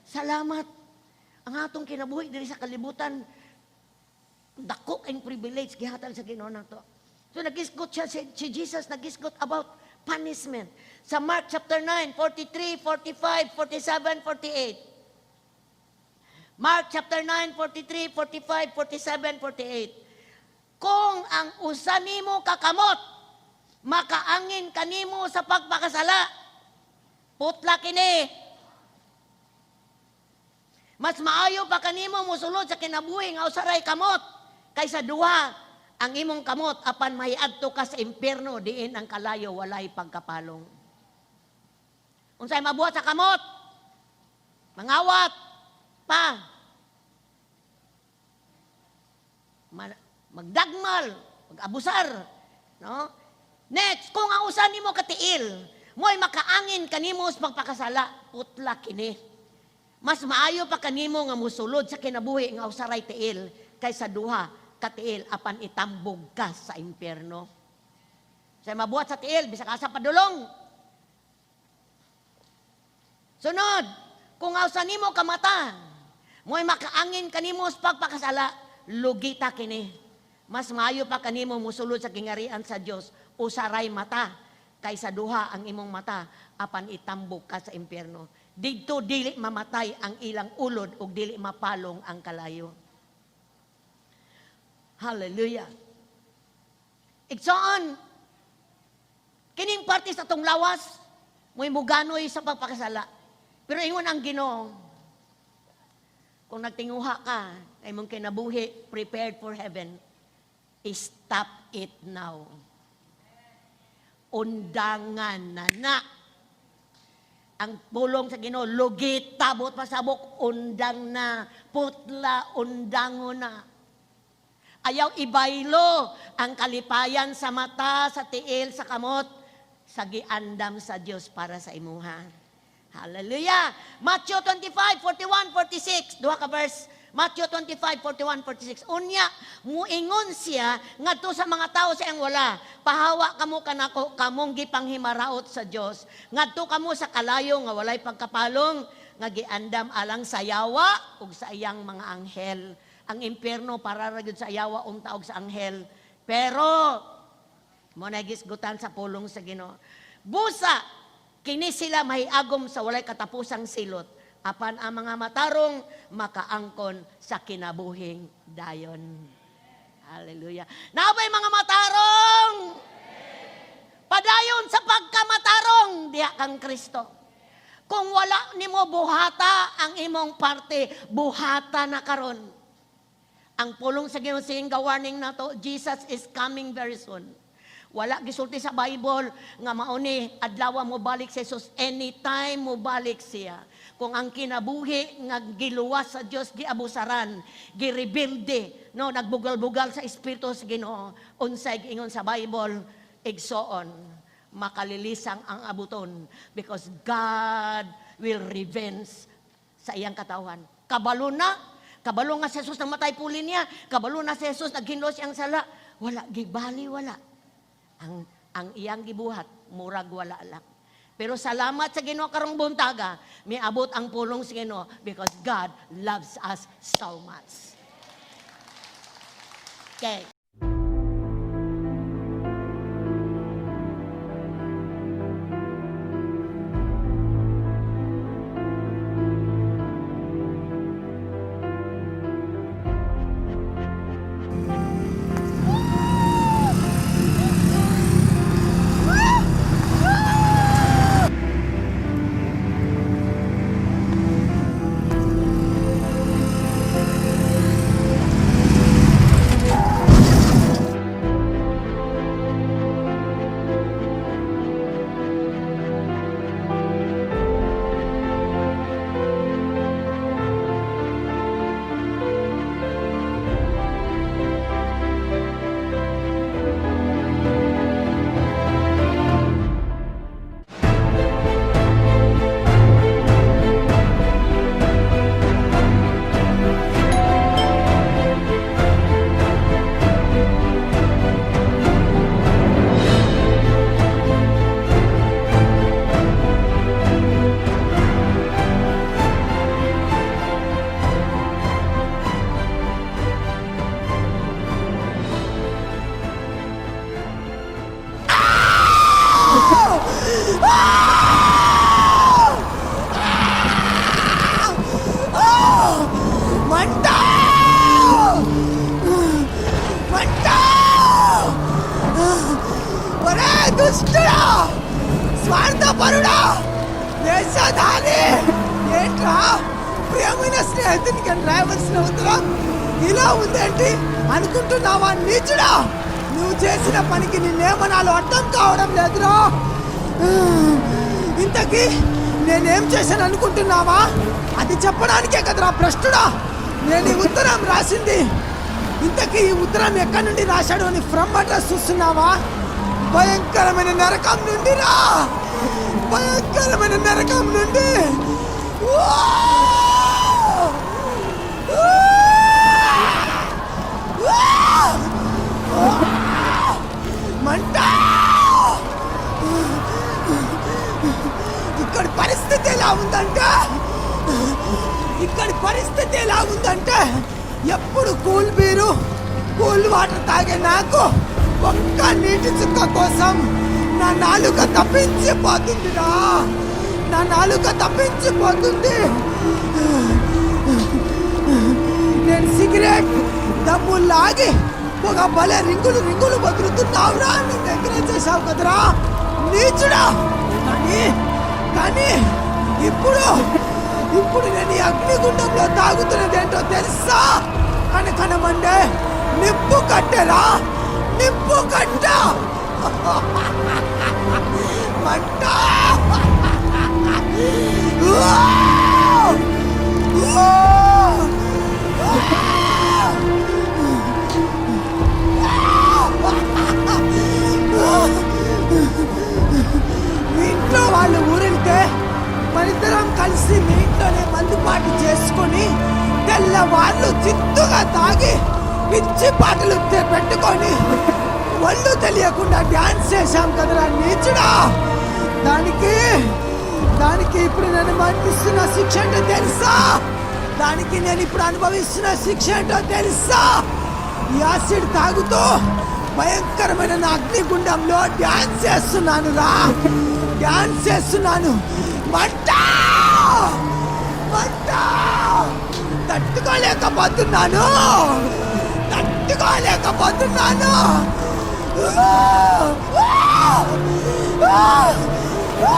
Salamat. Ang atong kinabuhi diri sa kalibutan, dako ang privilege gihatag sa Ginoo nato. So nagisgot siya si Jesus nagisgot about punishment. Sa Mark chapter 9, 43, 45, 47, 48. Mark chapter 9, 43, 45, 47, 48. "Kung ang usa nimo kakamot makaangin kanimo sa pagpakasala, putla kini. Mas maayo pa kanimo mosulod sa kinabuhi nga usa ray kamot kaysa duha ang imong kamot apan mahiadto ka sa impyerno, diin ang kalayo walay pagkapalong." Unsay mabuhat sa kamot? Mangawat pa. Magdagmal, mag-abusar, no? Next, "Kung ang usa nimo katiil mo'y makaangin kanimo sa pagpakasala, putla kini. Mas maayo pa kanimo nga musulod sa kinabuhi nga usa ray tiil kaysa duha ka tiil apan itambog ka sa impyerno." Sa mabuhat sa tiil, bisag asa padulong. Sunod, "Kung ang usa nimo ka mata mo'y makaangin kanimo sa pagpakasala, lugita kini. Mas maayo pa kanimo musulod sa gingarian sa Dios usa ray mata kaysa duha ang imong mata apan itambok ka sa impyerno. Didto dili mamatay ang ilang ulod ug dili mapalong ang kalayo." Hallelujah. Igsoon, kining parte sa atong lawas, mo'y muganoy sa pagpakasala. Pero ingon ang Ginoo, kung nagtinguha ka, ay mong kinabuhi, prepared for heaven, stop it now. Undangan na na. Ang pulong sa Ginoo, lugit, tabot, pasabok, undang na, putla, undango na. Ayaw ibaylo ang kalipayan sa mata, sa tiil, sa kamot, sa giandam sa Dios para sa imuha. Hallelujah! Matthew 25, 41, 46. Duha ka verse. Matthew 25, 41, 46. "Unya, muingon siya ngadto sa mga tao sa iyang wala, 'Pahawa kamo kanako, kamong gipanghimaraot sa Dios. Ngadto kamo sa kalayo nga walay pagkapalong, nga giandam alang sa yawa ug sa iyang mga anghel.'" Ang impyerno para ra gyud sa yawa unta og sa anghel. Pero mo na gisgutan sa pulong sa Ginoo. "Busa, Kini sila mahiagom sa walay katapusang silot, apan ang mga matarong makaangkon sa kinabuhing dayon. Hallelujah. Naa bay mga matarong? Padayon sa pagkamatarong diha kang Kristo. Kung wala nimo buhata ang imong parte, buhata na karon. Ang pulong sa Ginoo sing warning nato, Jesus is coming very soon. Wala gisulti sa Bible nga mauni adlaw mo balik si Jesus, anytime mo balik siya. Kung ang kinabuhi nga giluwas sa Dios giabusaran, girebelde, no, nagbugal-bugal sa espiritu sa Ginoo, unsay giingon sa Bible, igsoon, makalilisang ang abuton because God will revenge sa iyang katawhan. Kabalo na, kabalo nga si Jesus namatay puli niya, kabalo na si Jesus naghinlos siyang sala, wala gibali wala. Ang iyang gibuhat murag wala lang. Pero salamat sa Ginoo karong buntaga, miabot ang pulong sa Ginoo because God loves us so much. Okay. మంట! మంట! ఒరే దుష్టుడా, స్వార్థపరుడా, వేషధారి! ఏంట్రా, ప్రియమైన స్నేహితునికి అని రాయవలసిన ఉత్తరం ఇలా ఉందేంటి అనుకుంటున్నావా నీచుడా? నువ్వు చేసిన పనికి నిన్నేమనాలో అర్థం కావడం లేదురా. ఇంతకీ నేనేం చేశాను అనుకుంటున్నావా? అది చెప్పడానికే కదరా భ్రష్టుడా నేను ఈ ఉత్తరం రాసింది. ఇంతకీ ఈ ఉత్తరం ఎక్కడి నుండి రాశాడు అని ఫ్రమ్ అడ్రస్ చూస్తున్నావా? భయంకరమైన నరకం నుండి రా, భయంకరమైన నరకం నుండి. ఊ! ఊ! ఊ! మంట! ఇక్కడ పరిస్థితి ఎలా ఉందంటే, ఇక్కడ పరిస్థితి ఎలా ఉందంటే, ఎప్పుడు cool beer, cool water తాగే నాకు ఒక్క నీటి చుక్క కోసం నా నాలుక తప్పించిపోతుందిరా, నా నాలుక తప్పించిపోతుంది. నేను సిగరెట్ దమ్ము లాగి ఒక భలే రింగులు రింగులు వదులుతున్నావురా, నన్ను ఎంకరేజ్ చేశావు కదరా నీచుడా. కానీ కానీ ఇప్పుడు ఇప్పుడు నేను ఈ అగ్నిగుండంలో తాగుతున్నది ఏంటో తెలుసా? కనకనమండే నిప్పు కట్టెరా, నిప్పు కట్ట. మంట! ఊ! ఊ! మీ ఇంట్లో వాళ్ళు ఊరెళ్తే మనిద్దరం కలిసి మీ ఇంట్లోనే మందుపాటి చేసుకొని, తెల్లవార్లు చిత్తుగా తాగి, పిచ్చి పాటలు పెట్టుకొని, ఒళ్ళు తెలియకుండా డ్యాన్స్ చేశాం కదరా నీచుడా. దానికి దానికి ఇప్పుడు నేను మరణిస్తున్న శిక్ష ఏంటో తెలుసా? దానికి నేను ఇప్పుడు అనుభవిస్తున్న శిక్ష ఏంటో తెలుసా? ఈ యాసిడ్ తాగుతూ భయంకరమైన నా అగ్నిగుండంలో డ్యాన్స్ చేస్తున్నాను రా. Dance చేస్తున్నాను. మంట, మంట, తట్టుకోలేకపోతున్నాను, తట్టుకోలేకపోతున్నాను. ఆ! ఆ! ఆ! ఆ!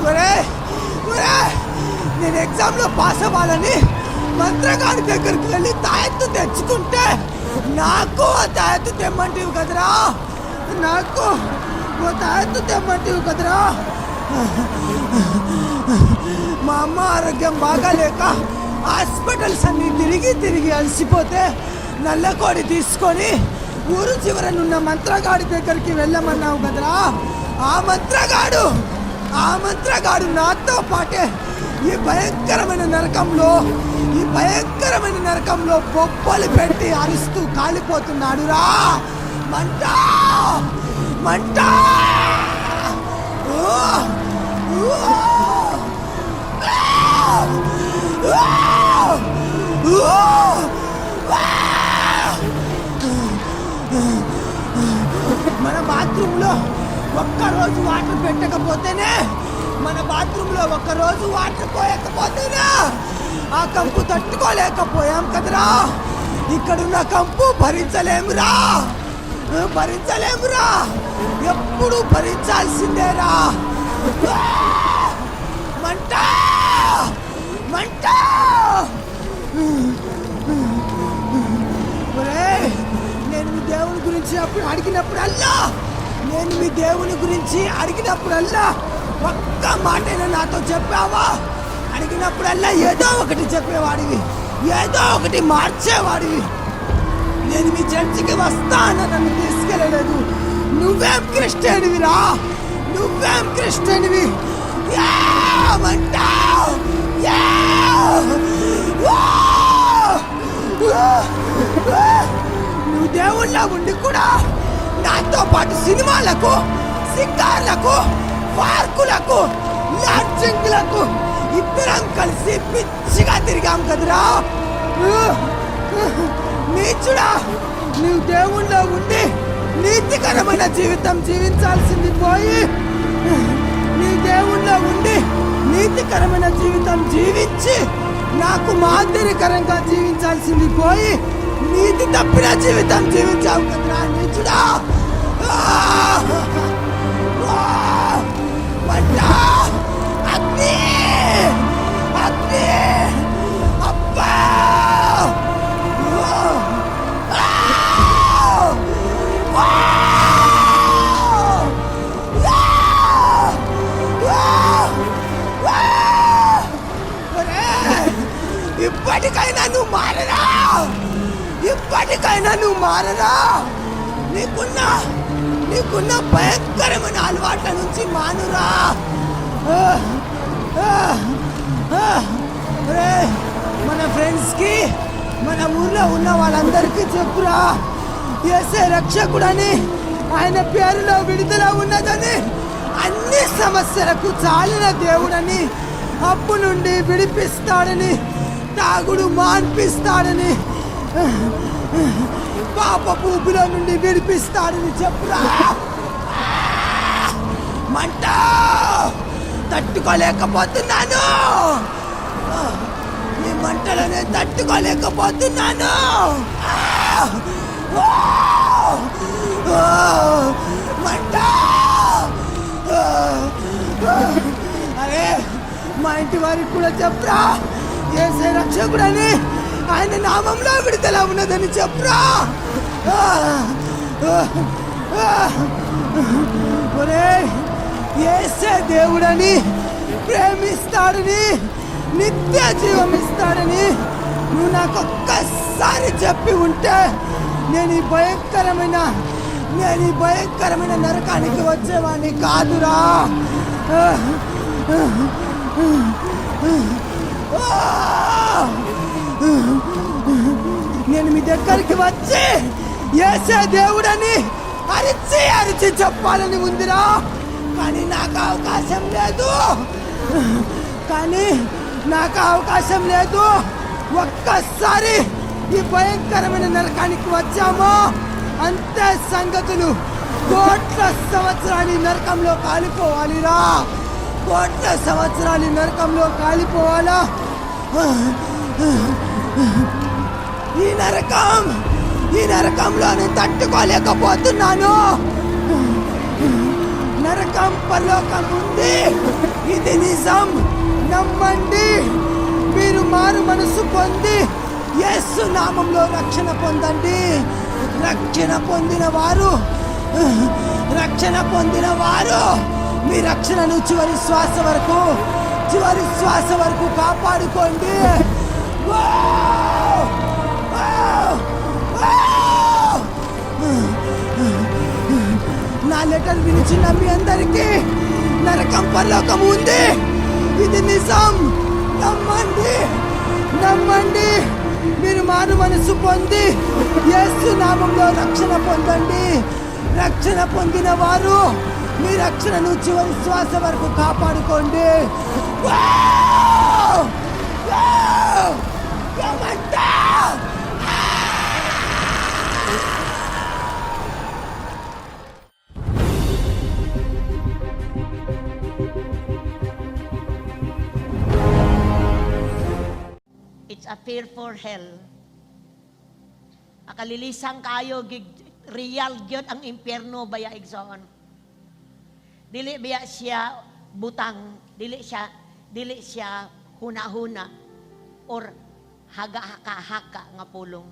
ఒరే, ఒరే, నేను ఎగ్జామ్లో పాస్ అవ్వాలని మంత్రగాడి దగ్గరికి వెళ్ళి తాయెత్తు తెచ్చుకుంటే నాకు ఆ తాయెత్తు తెమ్మంటివి కదరా, నాకు ఓ తాయెత్తు తెమ్మంటివి కదరా. మా అమ్మ ఆరోగ్యం బాగాలేక హాస్పిటల్స్ అన్ని తిరిగి తిరిగి అలసిపోతే నల్లకోడి తీసుకొని ఊరు చివరనున్న మంత్రగాడి దగ్గరికి వెళ్ళమన్నావు కదరా. ఆ మంత్రగాడు నాతో పాటే ఈ భయంకరమైన నరకంలో బొబ్బలు పెట్టి అరుస్తూ కాలిపోతున్నాడు రా. మంట, మంట. ఊ! ఊ! ఆ! ఆ! ఊ! ఆ! మన బాత్రూంలో ఒక్కరోజు వాటర్ పెట్టకపోతేనే, మన బాత్రూంలో ఒక్కరోజు వాటర్ పోయకపోతేనే ఆ కంపు తట్టుకోలేకపోయాం కదరా. ఇక్కడున్న కంపు భరించలేమురా, భరించలేమురా, ఎప్పుడు భరించాల్సిందేరా. ఆ! మంట, మంట. ఒరేయ్, నేను మీ దేవుని గురించి అడిగినప్పుడల్లా ఒక్క మాటైనా నాతో చెప్పావా? అడిగినప్పుడల్లా ఏదో ఒకటి చెప్పేవాడివి, ఏదో ఒకటి మార్చేవాడివి. నేను మీ చర్చికి వస్తాను, నన్ను తీసుకెళ్ళలేదు. నువ్వేం క్రిస్టియన్విరా? నువ్వేం క్రిస్టియన్వి? ఏమంటావ్? యా! ఆ! ఆ! ఆ! నువ్వు దేవుళ్ళ ఉండి కూడా నాతో పాటు సినిమాలకు, షికార్లకు, పార్కులకు, లాడ్జింగ్లకు ఇద్దరం కలిసి పిచ్చిగా తిరిగాం కదరా. నీచుడా, నువ్వు దేవుళ్ళ ఉండి నీతికరమైన జీవితం జీవించాల్సింది పోయి, నీ దేవుళ్ళ ఉండి నీతికరమైన జీవితం జీవించి నాకు మాదిరికరంగా జీవించాల్సింది పోయి నీతి తప్పిన జీవితం జీవించావు కదరా నీచుడా. ఆ! ఆ! మంట, అగ్ని, అగ్ని, అబ్బా! ఆ! ఆ! ఆ! ఆ! ఆ! ఒరేయ్, ఇప్పటికైనా నువ్వు మారరా, ఇప్పటికైనా నువ్వు మారరా. నీకున్న భయంకరమైన అలవాట్ల నుంచి మానురా. ఆ, ఆ, ఆ. ఒరేయ్, మన ఫ్రెండ్స్కి, మన ఊర్లో ఉన్న వాళ్ళందరికీ చెప్పురా, ఏసే రక్షకుడని, ఆయన పేరులో విడుదల ఉన్నదని, అన్ని సమస్యలకు చాలిన దేవుడని, అప్పు నుండి విడిపిస్తాడని, తాగుడు మాన్పిస్తాడని, పాప ఊబిలో నుండి విడిపిస్తాడని చెప్పురా. మంట, తట్టుకోలేకపోతున్నాను. ఈ మంటలను తట్టుకోలేకపోతున్నాను. ఆ! ఆ! ఆ! మంట. ఆ! ఆ! అరే, మా ఇంటి వారికి కూడా చెప్పరా, ఏసే రక్షకుడని, ఆయన నామంలో విడుదల ఉన్నదని చెప్పురా. ఆ! ఆ! ఆ! ఒరేయ్, ఏసే దేవుడని, ప్రేమిస్తాడని, నిత్య జీవం ఇస్తాడని నువ్వు నాకు ఒక్కసారి చెప్పి ఉంటే నేను ఈ భయంకరమైన నరకానికి వచ్చేవాడిని కాదురా. ఆ! ఆ! నేను మీ దగ్గరికి వచ్చి ఏసే దేవుడని అరిచి అరిచి చెప్పాలని ఉందిరా, కానీ నాకు అవకాశం లేదు, కానీ నాకు అవకాశం లేదు. ఒక్కసారి ఈ భయంకరమైన నరకానికి వచ్చామో అంతే సంగతులు. కోట్ల సంవత్సరాలు ఈ నరకంలో కాలిపోవాలిరా. కోట్ల సంవత్సరాలు ఈ నరకంలో కాలిపోవాలా? ఈ నరకం, ఈ నరకంలో నేను తట్టుకోలేకపోతున్నాను. నరకం, పరలోకం ఉంది, ఇది నిజం, నమ్మండి. మీరు మారు మనసు పొంది యేసు నామంలో రక్షణ పొందండి. రక్షణ పొందిన వారు, రక్షణ పొందిన వారు మీ రక్షణను చివరి శ్వాస వరకు, చివరి శ్వాస వరకు కాపాడుకోండి. Wow! Wow! Wow! నా లెటర్ వినిచిన మీ అందరికీ నరకం, పరలోకం ఉంది, ఇది నిజం, నమ్మండి, నమ్మండి. మీరు మారు మనసు పొంది యేసు నామంలో రక్షణ పొందండి. రక్షణ పొందిన వారు మీ రక్షణను చివరి శ్వాస వరకు కాపాడుకోండి. వావ్! వావ్! ఏమంటా? It's a fearful hell. Akalilisang kayo, gig, real gyud ang impyerno baya, igsoon. Dili biya siya butang, dili siya huna-huna or haga-haka-haka nga pulong.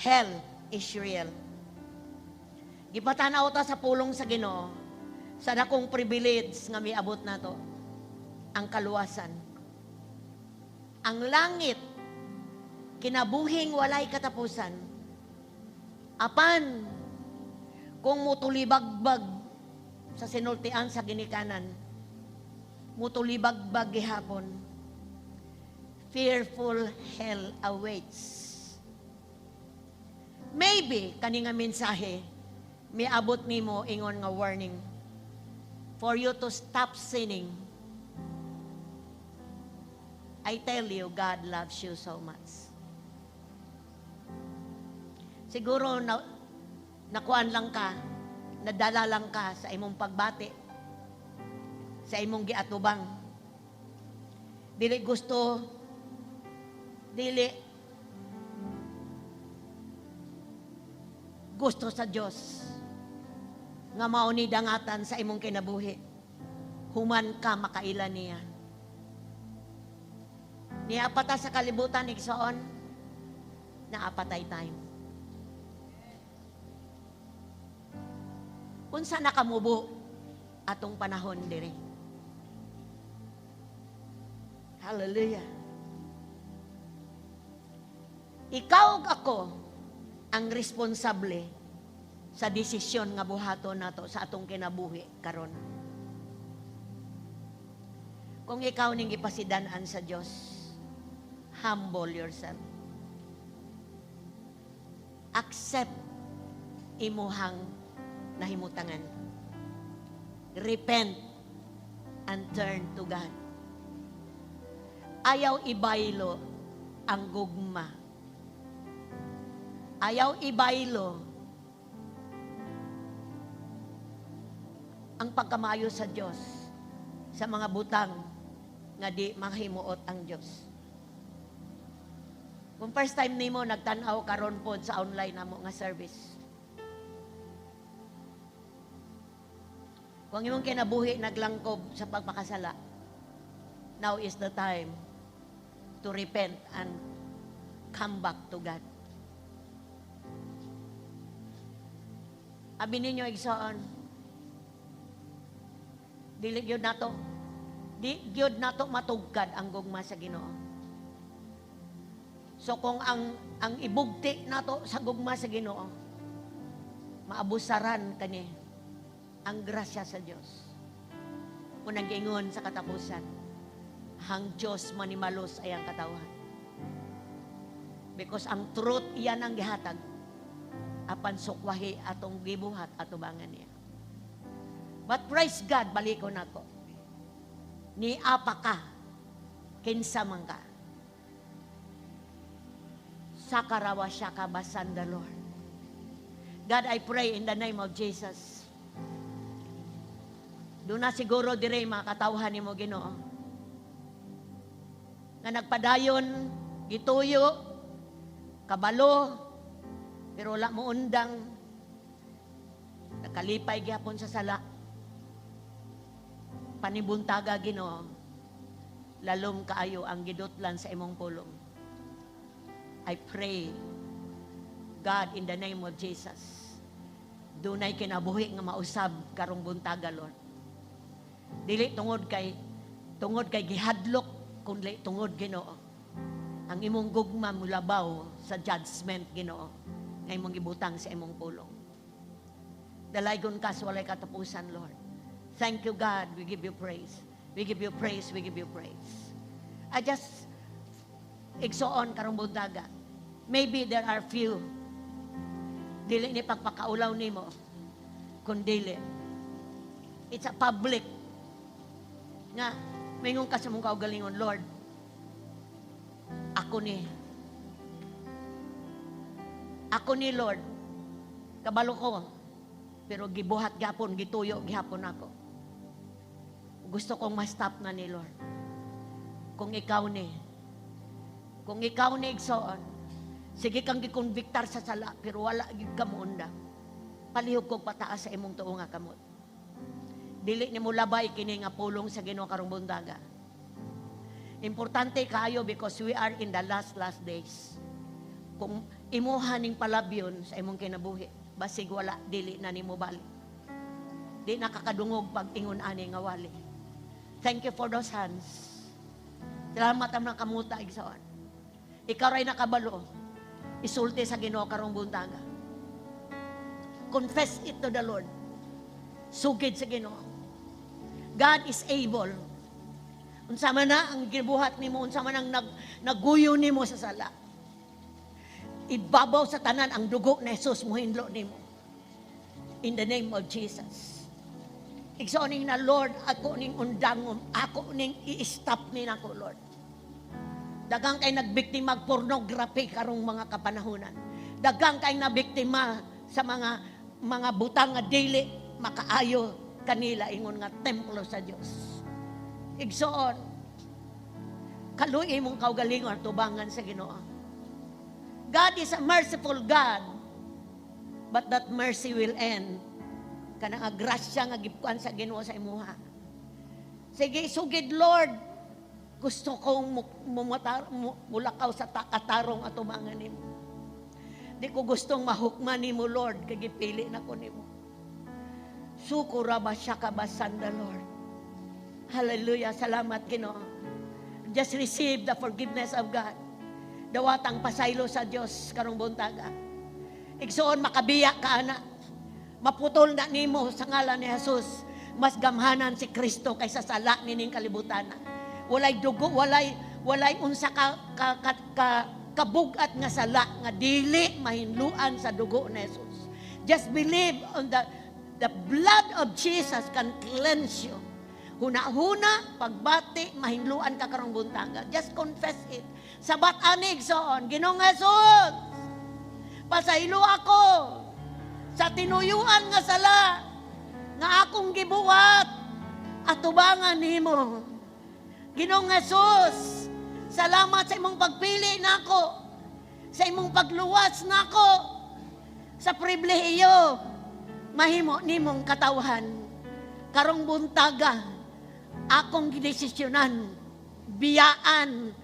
Hell is real. Gipatanaw ta sa pulong sa Ginoo sa dakong privilege nga miabot nato ang kaluwasan. Ang langit, kinabuhing walay katapusan. Apan, kung mutulibagbag sa sinultian sa ginikanan, mutulibagbag gihapon, fearful hell awaits. Maybe, kani nga mensahe, miabot nimo ingon nga warning for you to stop sinning. I tell you, God loves you so much. Siguro na, nakuan lang ka, nadala lang ka sa imong pagbati, sa imong giatubang. Dili gusto, dili gusto sa Dios nga mao ni dangatan sa imong kinabuhi. Human ka makaila niya. Naa pa ta sa kalibutan, igsoon, naa pa tay time. Unsa na kamubo atong panahon diri? Hallelujah. Ikaw ug ako ang responsable sa desisyon nga buhaton nato sa atong kinabuhi karon. Kung ikaw ning gipasidan-an sa Dios, humble yourself. Accept imuhang nahimutangan. Repent and turn to God. Ayaw ibaylo ang gugma. Ayaw ibaylo ang pagkamayo sa Dios sa mga butang nga di mahimuot ang Dios. Kung first time nimo nagtan-aw karon pod sa online namo nga service, kung imong kinabuhi naglangkob sa pagpakasala, now is the time to repent and come back to God. Abi ninyo, igsoon, dili gyud nato, di gyud nato matugkad ang gugma sa Ginoo. So kung ang ibugti nato sa gugma sa Ginoo, maabusaran kani ang grasya sa Dios. Kung nag-ingon sa katapusan, ang Diyos manimalos ay ang katawhan. Because ang truth iyan ang gihatag, apan sukwahi atong gibuhat atubangan niya. But praise God, balikon nako. Ni apa ka, kinsa man ka. Sakarawa siya ka basandalor. God, I pray in the name of Jesus. Duna siguro dire mga katawhan nimo, Ginoo, nga nagpadayon, gituyo, kabalo, pero wala mo undang, nakalipay gihapon sa sala. Panibuntaga, Ginoo, lalom kaayo ang gidutlan sa imong pulong. I pray, God, in the name of Jesus, dunay kinabuhi nga mausab karong buntaga, Lord. Dili tungod kay gihadlok, kundi tungod, Ginoo, ang imong gugma mulabaw sa judgment, Ginoo, nga imong gibutang sa imong pulong. Dalaygon ka sa walay katapusan, Lord. Thank you, God. We give you praise. We give you praise. We give you praise. I just igsoon karong buntaga. Maybe there are few. Dili ni pagpakaulaw nimo, kundili it's a public nga mingon ka sa mong kaugalingon, "Lord, ako ni. Ako ni, Lord. Kabalo ko. Pero gibuhat gihapon, gituyo gihapon ako. Gusto kong ma-stop na ni, Lord. Kung ikaw ni. Kung ikaw ni, igsoon, sige kang gikonbiktar sa sala, pero wala gyud ka muundang. Palihog kog pataas sa imong tuo nga kamot. Dili nimo labay kini nga pulong sa Ginoo karong buntaga. Importante kaayo because we are in the last last days. Kung imuha ning palabyon sa imong kinabuhi, basig wala, dili na nimo balik. Di nakakadungog pag ingon ani nga wali. Thank you for those hands. Salamat ang mga kamuta, igsoon. Ikaw ray nakabalo. Isulti sa Ginoo karong buntaga. Confess it to the Lord. Sugid sa Ginoo. God is able. Unsa man na ang gibuhat nimo, unsa man ang naguyo nimo sa sala. Ibabaw sa tanan, ang dugo ni Jesus muhinlo nimo. In the name of Jesus. Igsoon na, "Lord, ako ning undangon, ako ning i-stop ni nako, Lord." Daghang kay nagbiktima pornography karong mga kapanahunan. Daghang kay nabiktima sa mga butang nga dili makaayo kanila ingon nga templo sa Dios. Igsoon, kaluoy mong kaugalingon tubangan sa Ginoo. God is a merciful God. But that mercy will end. Kanang nga grasya nga gipkuan sa Ginoo sa imuha. Sige, sugid, "Lord. Gusto kong mulakaw sa katarong atubangan nimo. Di ko gustong mahukman nimo, Lord, kay gipili na ko nimo." Sukura ba siya ka ba sanda, Lord? Hallelujah. Salamat, Ginoo. Just receive the forgiveness of God. Dawatang pasaylo sa Dios karong buntaga. Igsoon, makabiya ka ana. Maputol na nimo sa ngalan ni Jesus. Mas gamhanan si Kristo kaysa sala nining kalibutan. Walay dugo, walay unsa ka kabugat nga sala nga dili mahinluan sa dugo ni Jesus. Just believe on the blood of Jesus can cleanse you. Huna-huna, pagbati, mahinluan ka karong buntaga. Just confess it. Sabat ani, igsoon, "Ginoong Jesus, pasaylo ako sa tinuyuan nga sala nga akong gibuhat atubangan nimo. Ginoong Jesus, salamat sa imong pagpili nako, sa imong pagluwas nako, sa pribilehiyo, mahimo nimong katawhan. Karong buntaga, akong gidesisyonan, biyaan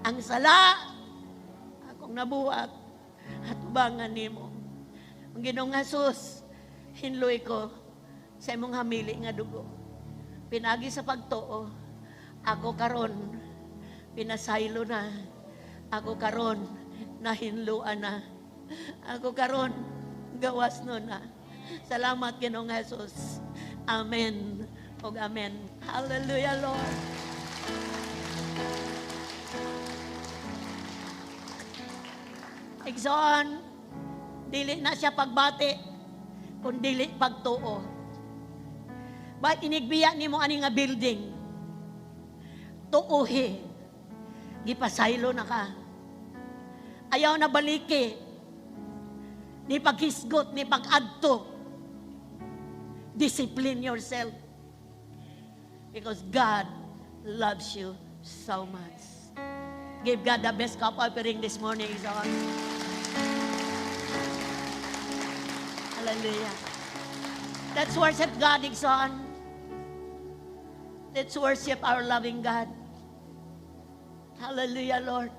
ang sala, akong nabuhat, atubangan nimo. Ang Ginoong Jesus, hinloy ko sa imong hamili nga dugo. Pinagi sa pagtuo, ako karon pinasaylo na. Ako karon nahinluan na. Ako karon gawas no na. Salamat, Ginoong Jesus. Amen. Og amen. Hallelujah, Lord. Igsoon, dili na siya pagbati, kung dili pagtuo. Ba't inigbiya nimo ani nga building? Tuuhi. Gipasaylo na ka. Ayaw na baliki. Ni paghisgot, ni pag-adto. Discipline yourself. Because God loves you so much. Give God the best cup offering this morning, Igsoon. Hallelujah. Let's worship God, Igsoon. Let's worship our loving God. Hallelujah, Lord.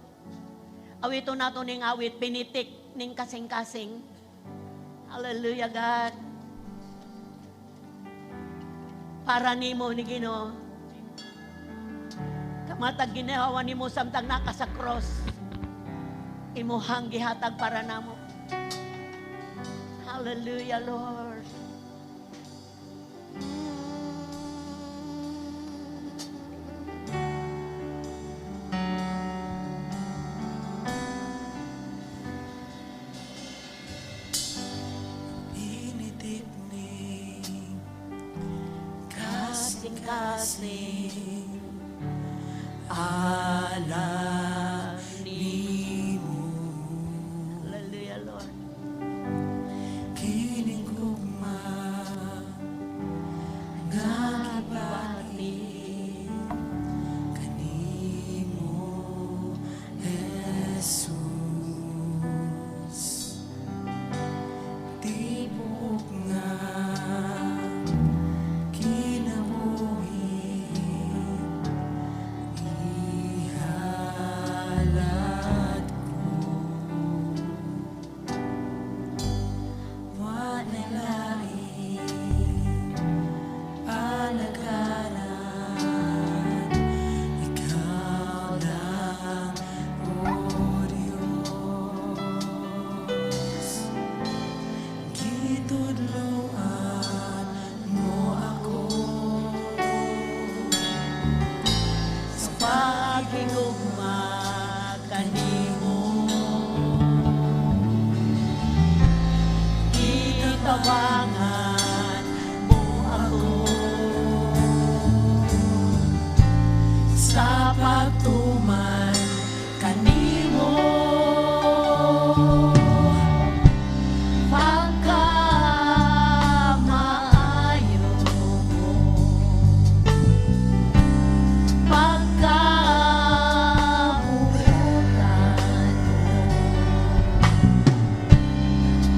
Awito nato ning awit, pinitik ning kasing-kasing. Hallelujah, God. Para nimo ni Ginoo. Kamatag ginawa nimo samtang naka sa cross. Imuhang gihatag para namo. Hallelujah, Lord. Pinitik ning kasing-kasing ala nimo. Hallelujah, Lord. Kining gugma nga gibati kanimo, Jesus, tibuok nga kinabuhi ihalad ko. Wa na laing alagaran, ikaw lang, O Diyos. Gitudloan mo ako sa paghigugma kanimo. Gitabangan mo ako sa pagtuman kanimo. Pagkamaayo mo, pagkabuotan mo,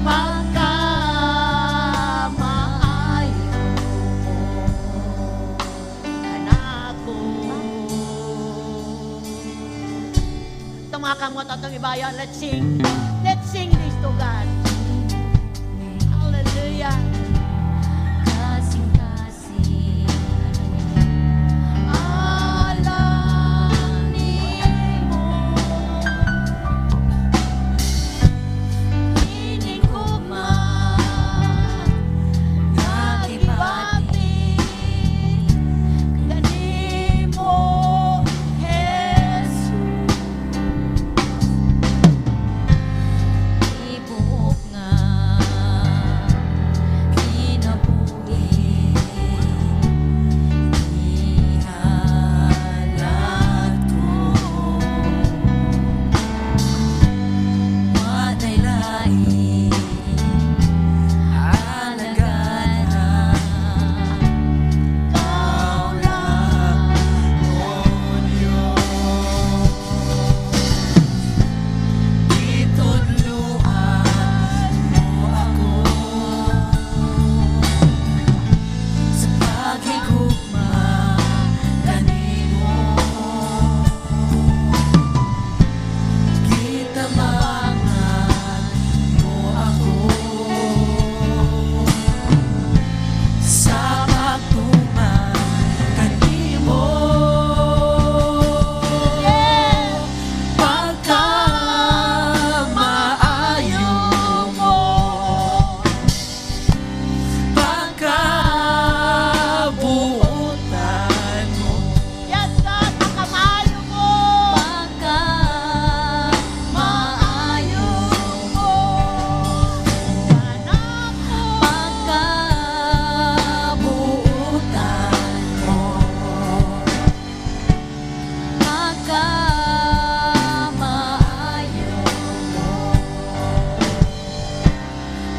pagkamaayo mo kanako. Tumakamot atong ibayan. Let's sing. Let's sing this to God. Hallelujah. Kasing-kasing alang nimo, kining gugma nga gibati kanimo, Jesus. Tibuok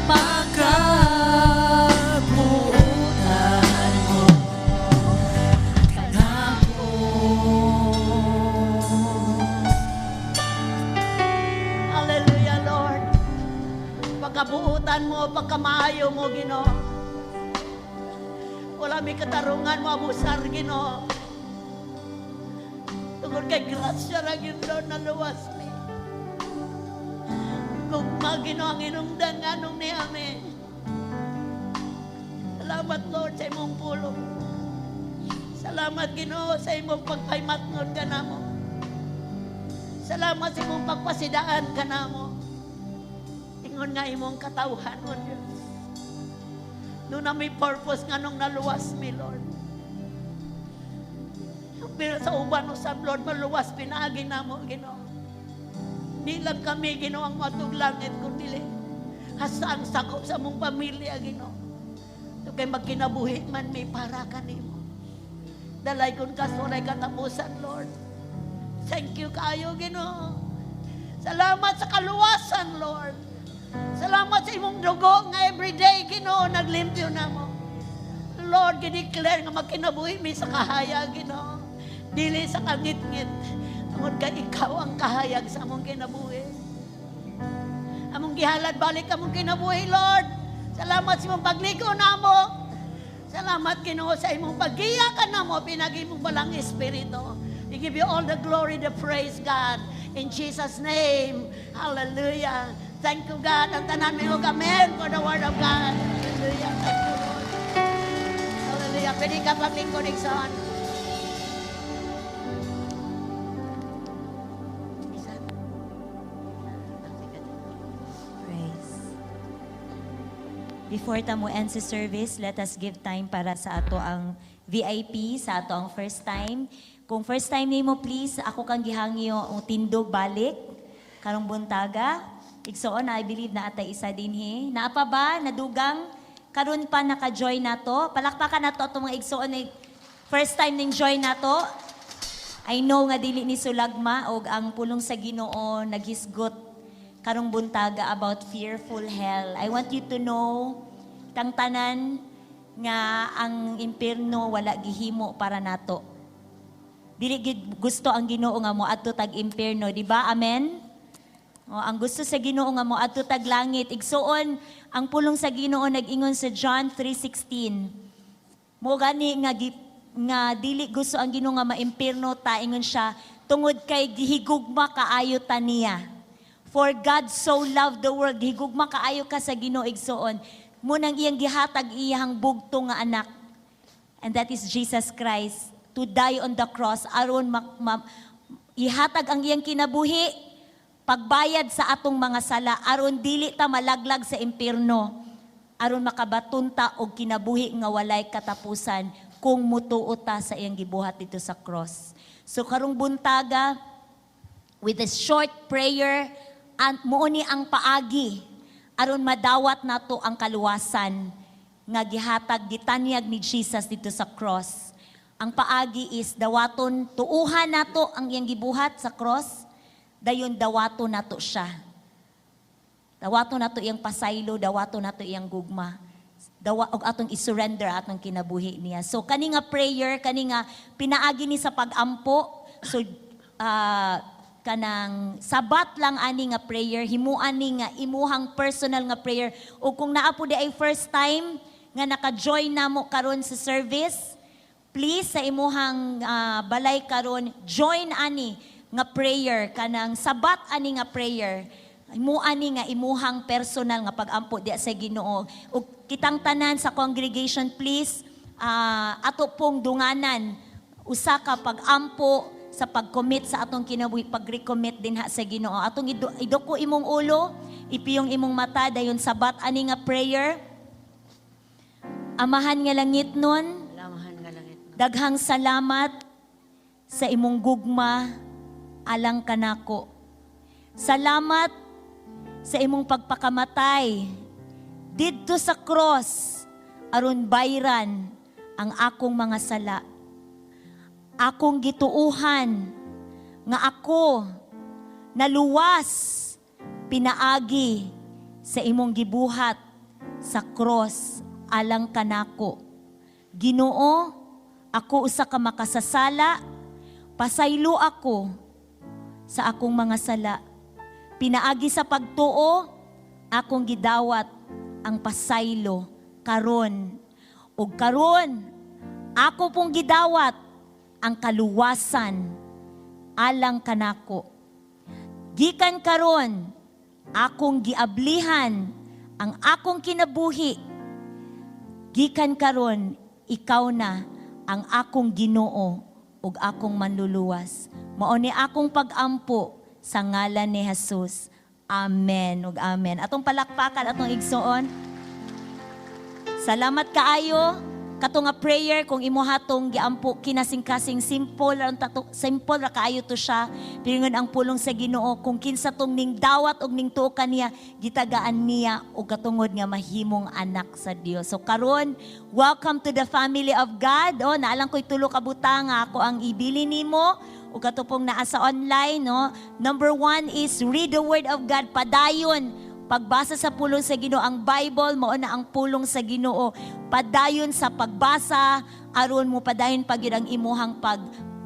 Pagkabuotan mo kanako. Hallelujah, Lord. Pagkabuutan mo, pagkamaayo mo, Ginoo. Wala may katarungan mo, abusar, Ginoo. Tungod kay grasya ra gyud, Lord, naluwas mi. Gugma, Ginoo, ang inungdan nganong ni amin. Salamat, Lord, sa imong pulong. Salamat, Ginoo, sa imong pagpaymatngon kanamo. Salamat sa imong pagpasidaan kanamo. Ingon nga imong katawhan, O Diyos. Duna may purpose nganong naluwas mi, Lord. Pero sa uban usab, Lord, maluwas pinaagi namo, Ginoo. Di lang kami, Ginoo, ang moadtog langit, kundi hasta ang sakop sa among pamilya, Ginoo. So kay magkinabuhi man mi para kanimo. Dalaygon ka sa walay katapusan, Lord. Thank you kaayo, Ginoo. Salamat sa kaluwasan, Lord. Salamat sa imong dugo nga everyday, Ginoo, naglimpyo namo. Lord, gideclare nga magkinabuhi mi sa kahayag, Ginoo. Dili sa kangitngit. Tungod kay ikaw ang kahayag sa among kinabuhi. Among gihalad balik among kinabuhi, Lord. Salamat sa imong pagligo namo. Salamat, Ginoo, sa imong paggiya kanamo pinaagi imong Balaang Espiritu. We give you all the glory, the praise, God. In Jesus' name. Hallelujah. Thank you, God. Ang tanan may amen for the word of God. Hallelujah. Thank you, Lord. Hallelujah. Pwede ka paglingkod, Igsoon. Isa. Praise. Before ta mo end sa service, let us give time para sa ato ang VIP, sa ato ang first time. Kung first time nimo, please, ako kang gihangyo og tindog balik karong buntaga. Igsoon, I believe na atay isa dinhi. Naa pa ba nadugang karon pa naka-join nato? Palakpakan nato atong mga igsoon na first time ning join nato. I know nga dili ni sulagma og ang pulong sa Ginoo naghisgot karong buntaga about fearful hell. I want you to know tang tanan nga ang impierno wala gihimo para nato. Dili gid gusto ang Ginoo nga moadto tag impierno, di ba? Amen. O, ang gusto sa Ginoo nga moadto tag langit. Igsuon ang pulong sa Ginoo nag-ingon sa John 3:16. Mo gani nga nga dili gusto ang Ginoo nga maimpierno ta, ingon siya, tungod kay gihigugma kaayo ta niya. For God so loved the world, gihigugma kaayo ka sa Ginoo, igsuon. Mo nang iyang gihatag iyang bugtong nga anak. And that is Jesus Christ to die on the cross aron ihatag ang iyang kinabuhi pagbayad sa atong mga sala aron dili ta malaglag sa impierno, aron makabaton ta og kinabuhi nga walay katapusan kung mutuo ta sa iyang gibuhat dito sa cross. So karong buntaga, with a short prayer, mao ni ang paagi aron madawat nato ang kaluwasan nga gihatag, gitanyag ni Jesus dito sa cross. Ang paagi is dawaton, tuuhan nato ang iyang gibuhat sa cross, dayon dawaton nato siya. Dawaton nato iyang pasaylo, dawaton nato iyang gugma. Dawa og atong i-surrender atong kinabuhi niya. So kani nga prayer, kani nga pinaagi ni sa pagampo. So kanang sabat lang ani nga prayer, himuan ni nga imuhang personal nga prayer. O kung naa po diay first time nga naka-join namo karon sa service, please sa imuhang balay karon join ani nga prayer, kanang sabat ani nga prayer. Himuan ni nga imuhang personal nga pagampo diya sa Ginoo. Ug kitang tanan sa congregation, please ato pong dunganan usa ka pagampo sa pag-commit sa atong kinabuhi, pag-recommit dinha sa Ginoo. Atong iduko imong ulo, ipiyong imong mata, dayon sabat ani nga prayer. Amahan nga langit nun, Amahan nga langit. Daghang salamat sa imong gugma alang kanako. Salamat sa imong pagpakamatay didto sa cross aron bayran ang akong mga sala. Akong gituuhan nga ako naluwas pinaagi sa imong gibuhat. sa cross alang kanako. Ginoo, ako usa ka makasasala, pasaylo ako sa akong mga sala. Pinaagi sa pagtuo, akong gidawat ang pasaylo karon. Ug karon, ako pong gidawat ang kaluwasan alang kanako. Gikan karon, akong giablihan ang akong kinabuhi. Gikan karon, ikaw na ang akong Ginoo ug akong manluluwas. Mao ni akong pag-ampo sa ngalan ni Jesus. Amen ug amen. Atong palakpakan atong igsoon. Salamat kaayo kato nga prayer kung imo hatong giampo kinasing-kasing, simple ra tato, simple ra kaayo to siya, pero ang pulong sa Ginoo, kung kinsa tong ning dawat og ning tuo kaniya, gitagaan niya og katungod nga mahimong anak sa Dios. So karon, welcome to the family of God. Oh, naalang ko'y tulo ka butang nga ako ang ibili nimo ug kato pong naa sa online, no. Number one is read the word of God padayon. Pagbasa sa pulong sa Ginoo, ang Bible mao na ang pulong sa Ginoo. Padayon sa pagbasa aron mo padayon pag ang imuhang pag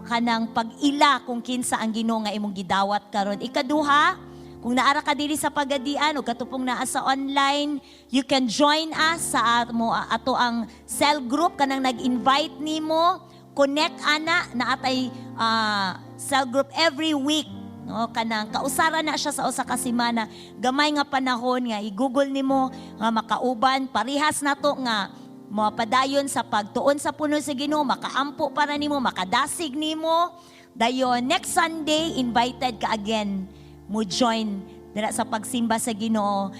kanang pag-ila kung kinsa ang Ginoo nga imong gidawat karon. Ikaduha, kung naara ka diri sa Pagadian o katupong naa sa online, you can join us sa mo ato ang cell group kanang nag-invite nimo, connect ana na atay cell group every week, no? Kanang kausara na siya sa usa ka semana, gamay nga panahon nga i-google nimo nga makauban parihas nato nga mapadayon sa pagtuon sa pulong sa Ginoo, makaampo para nimo, makadasig nimo. Dayon next Sunday, invited ka again mo join dira sa pagsimba sa Ginoo.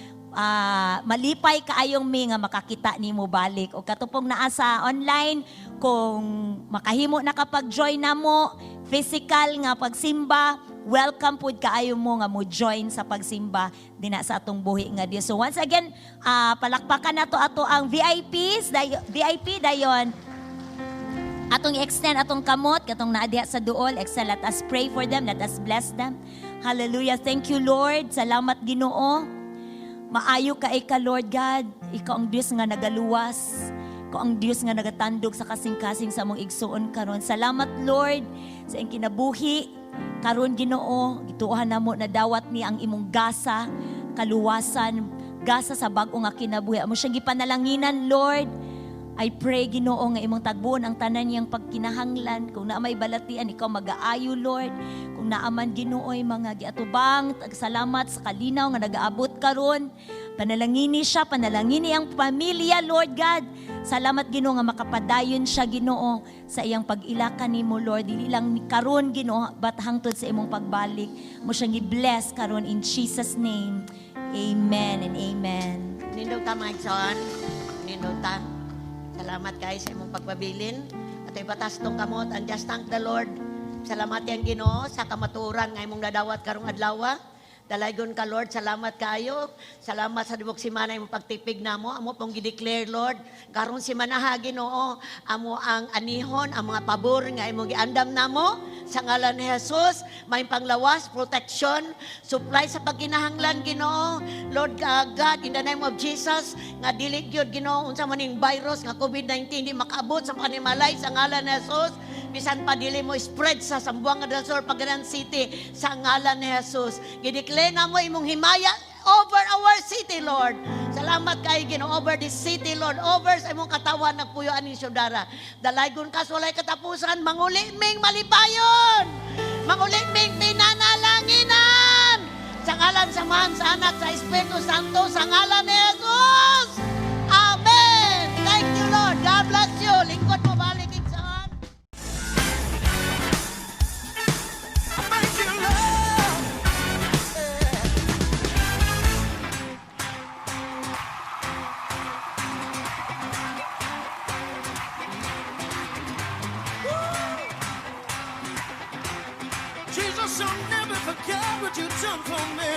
Malipay kaayong mi nga makakita nimo balik. O katupong naa sa online, kung makahimo na kapag join na mo physical nga pagsimba, welcome pud kaayo mo nga mo join sa pagsimba dina sa atong buhi nga Dios. So once again, palakpakan nato ato ang VIPs, VIP. Dayon atong i-extend atong kamot katong naa diha sa duol. Extend, let us pray for them, let us bless them. Hallelujah. Thank you, Lord. Salamat, Ginoo. Maayo ka ka, Lord God. Ikaw ang Dios nga nagaluwas. Ikaw ang Dios nga nagatandog sa kasing-kasing sa among igsuon karon. Salamat, Lord, sa iyang kinabuhi. Karon, Ginoo, gituohan namo na dawat ni ang imong gasa, kaluwasan, gasa sa bag-o nga kinabuhi. Amo siyang gipanalanginan, Lord. I pray, Ginoo, nga imong tagbuon ang tanan niyang pagkinahanglan. Kung naa may balatian, ikaw magaayo, Lord. Kung naaman, Ginoo, ay mga giatubang, salamat sa kalinaw nga nagaabot karon. Panalangini siya, panalangini ang pamilya, Lord God. Salamat, Ginoo, nga makapadayon siya, Ginoo, sa iyang pag-ilakan nimo, Lord. Dili lang karon, Ginoo, but hangtod sa imong pagbalik. Imo siyang i-bless karon in Jesus' name. Amen and amen. Nindot ta, mga igsoon. Nindot ta. Salamat kay sa imong pagpabilin. At ipatas tong kamot and just thank the Lord. Salamat yang Ginoo sa kamatuoran nga imong nadawat karong adlaw. Dalaygon ka, Lord, salamat kaayo. Salamat sa tibok simana imong pagtipig namo. Amo pong gideclare, Lord, karon simana, Ginoo, amo ang anihon ang mga pabor nga imong giandam namo sa ngalan ni Jesus, may panglawas, protection, supply sa pagkinahanglan, Ginoo. Lord God, in the name of Jesus, nga dili gyud, Ginoo, unsa man ning virus nga COVID-19 di makaabot sa panimalay sa ngalan ni Jesus. Bisan pa dili mo spread sa Zamboanga del Sur, Pagadian City sa ngalan ni Jesus. Gideclare na mo imong himaya over our city, Lord. Salamat kay Ginoo over this city, Lord. Over sa imong katawan nagpuyo aning syudara. Dalaygon ka sa walay katapusan, manguli ming malipayon. Manguli ming pinanalanginan. Sa ngalan sa Amahan, sa Anak, sa Espiritu Santo, sa ngalan ni Jesus. Amen. Thank you, Lord. God bless you. Lingkod mo balik, igsoon. Thank you, Lord. Yeah. Woo! Jesus, I'll never forget what you've done for me.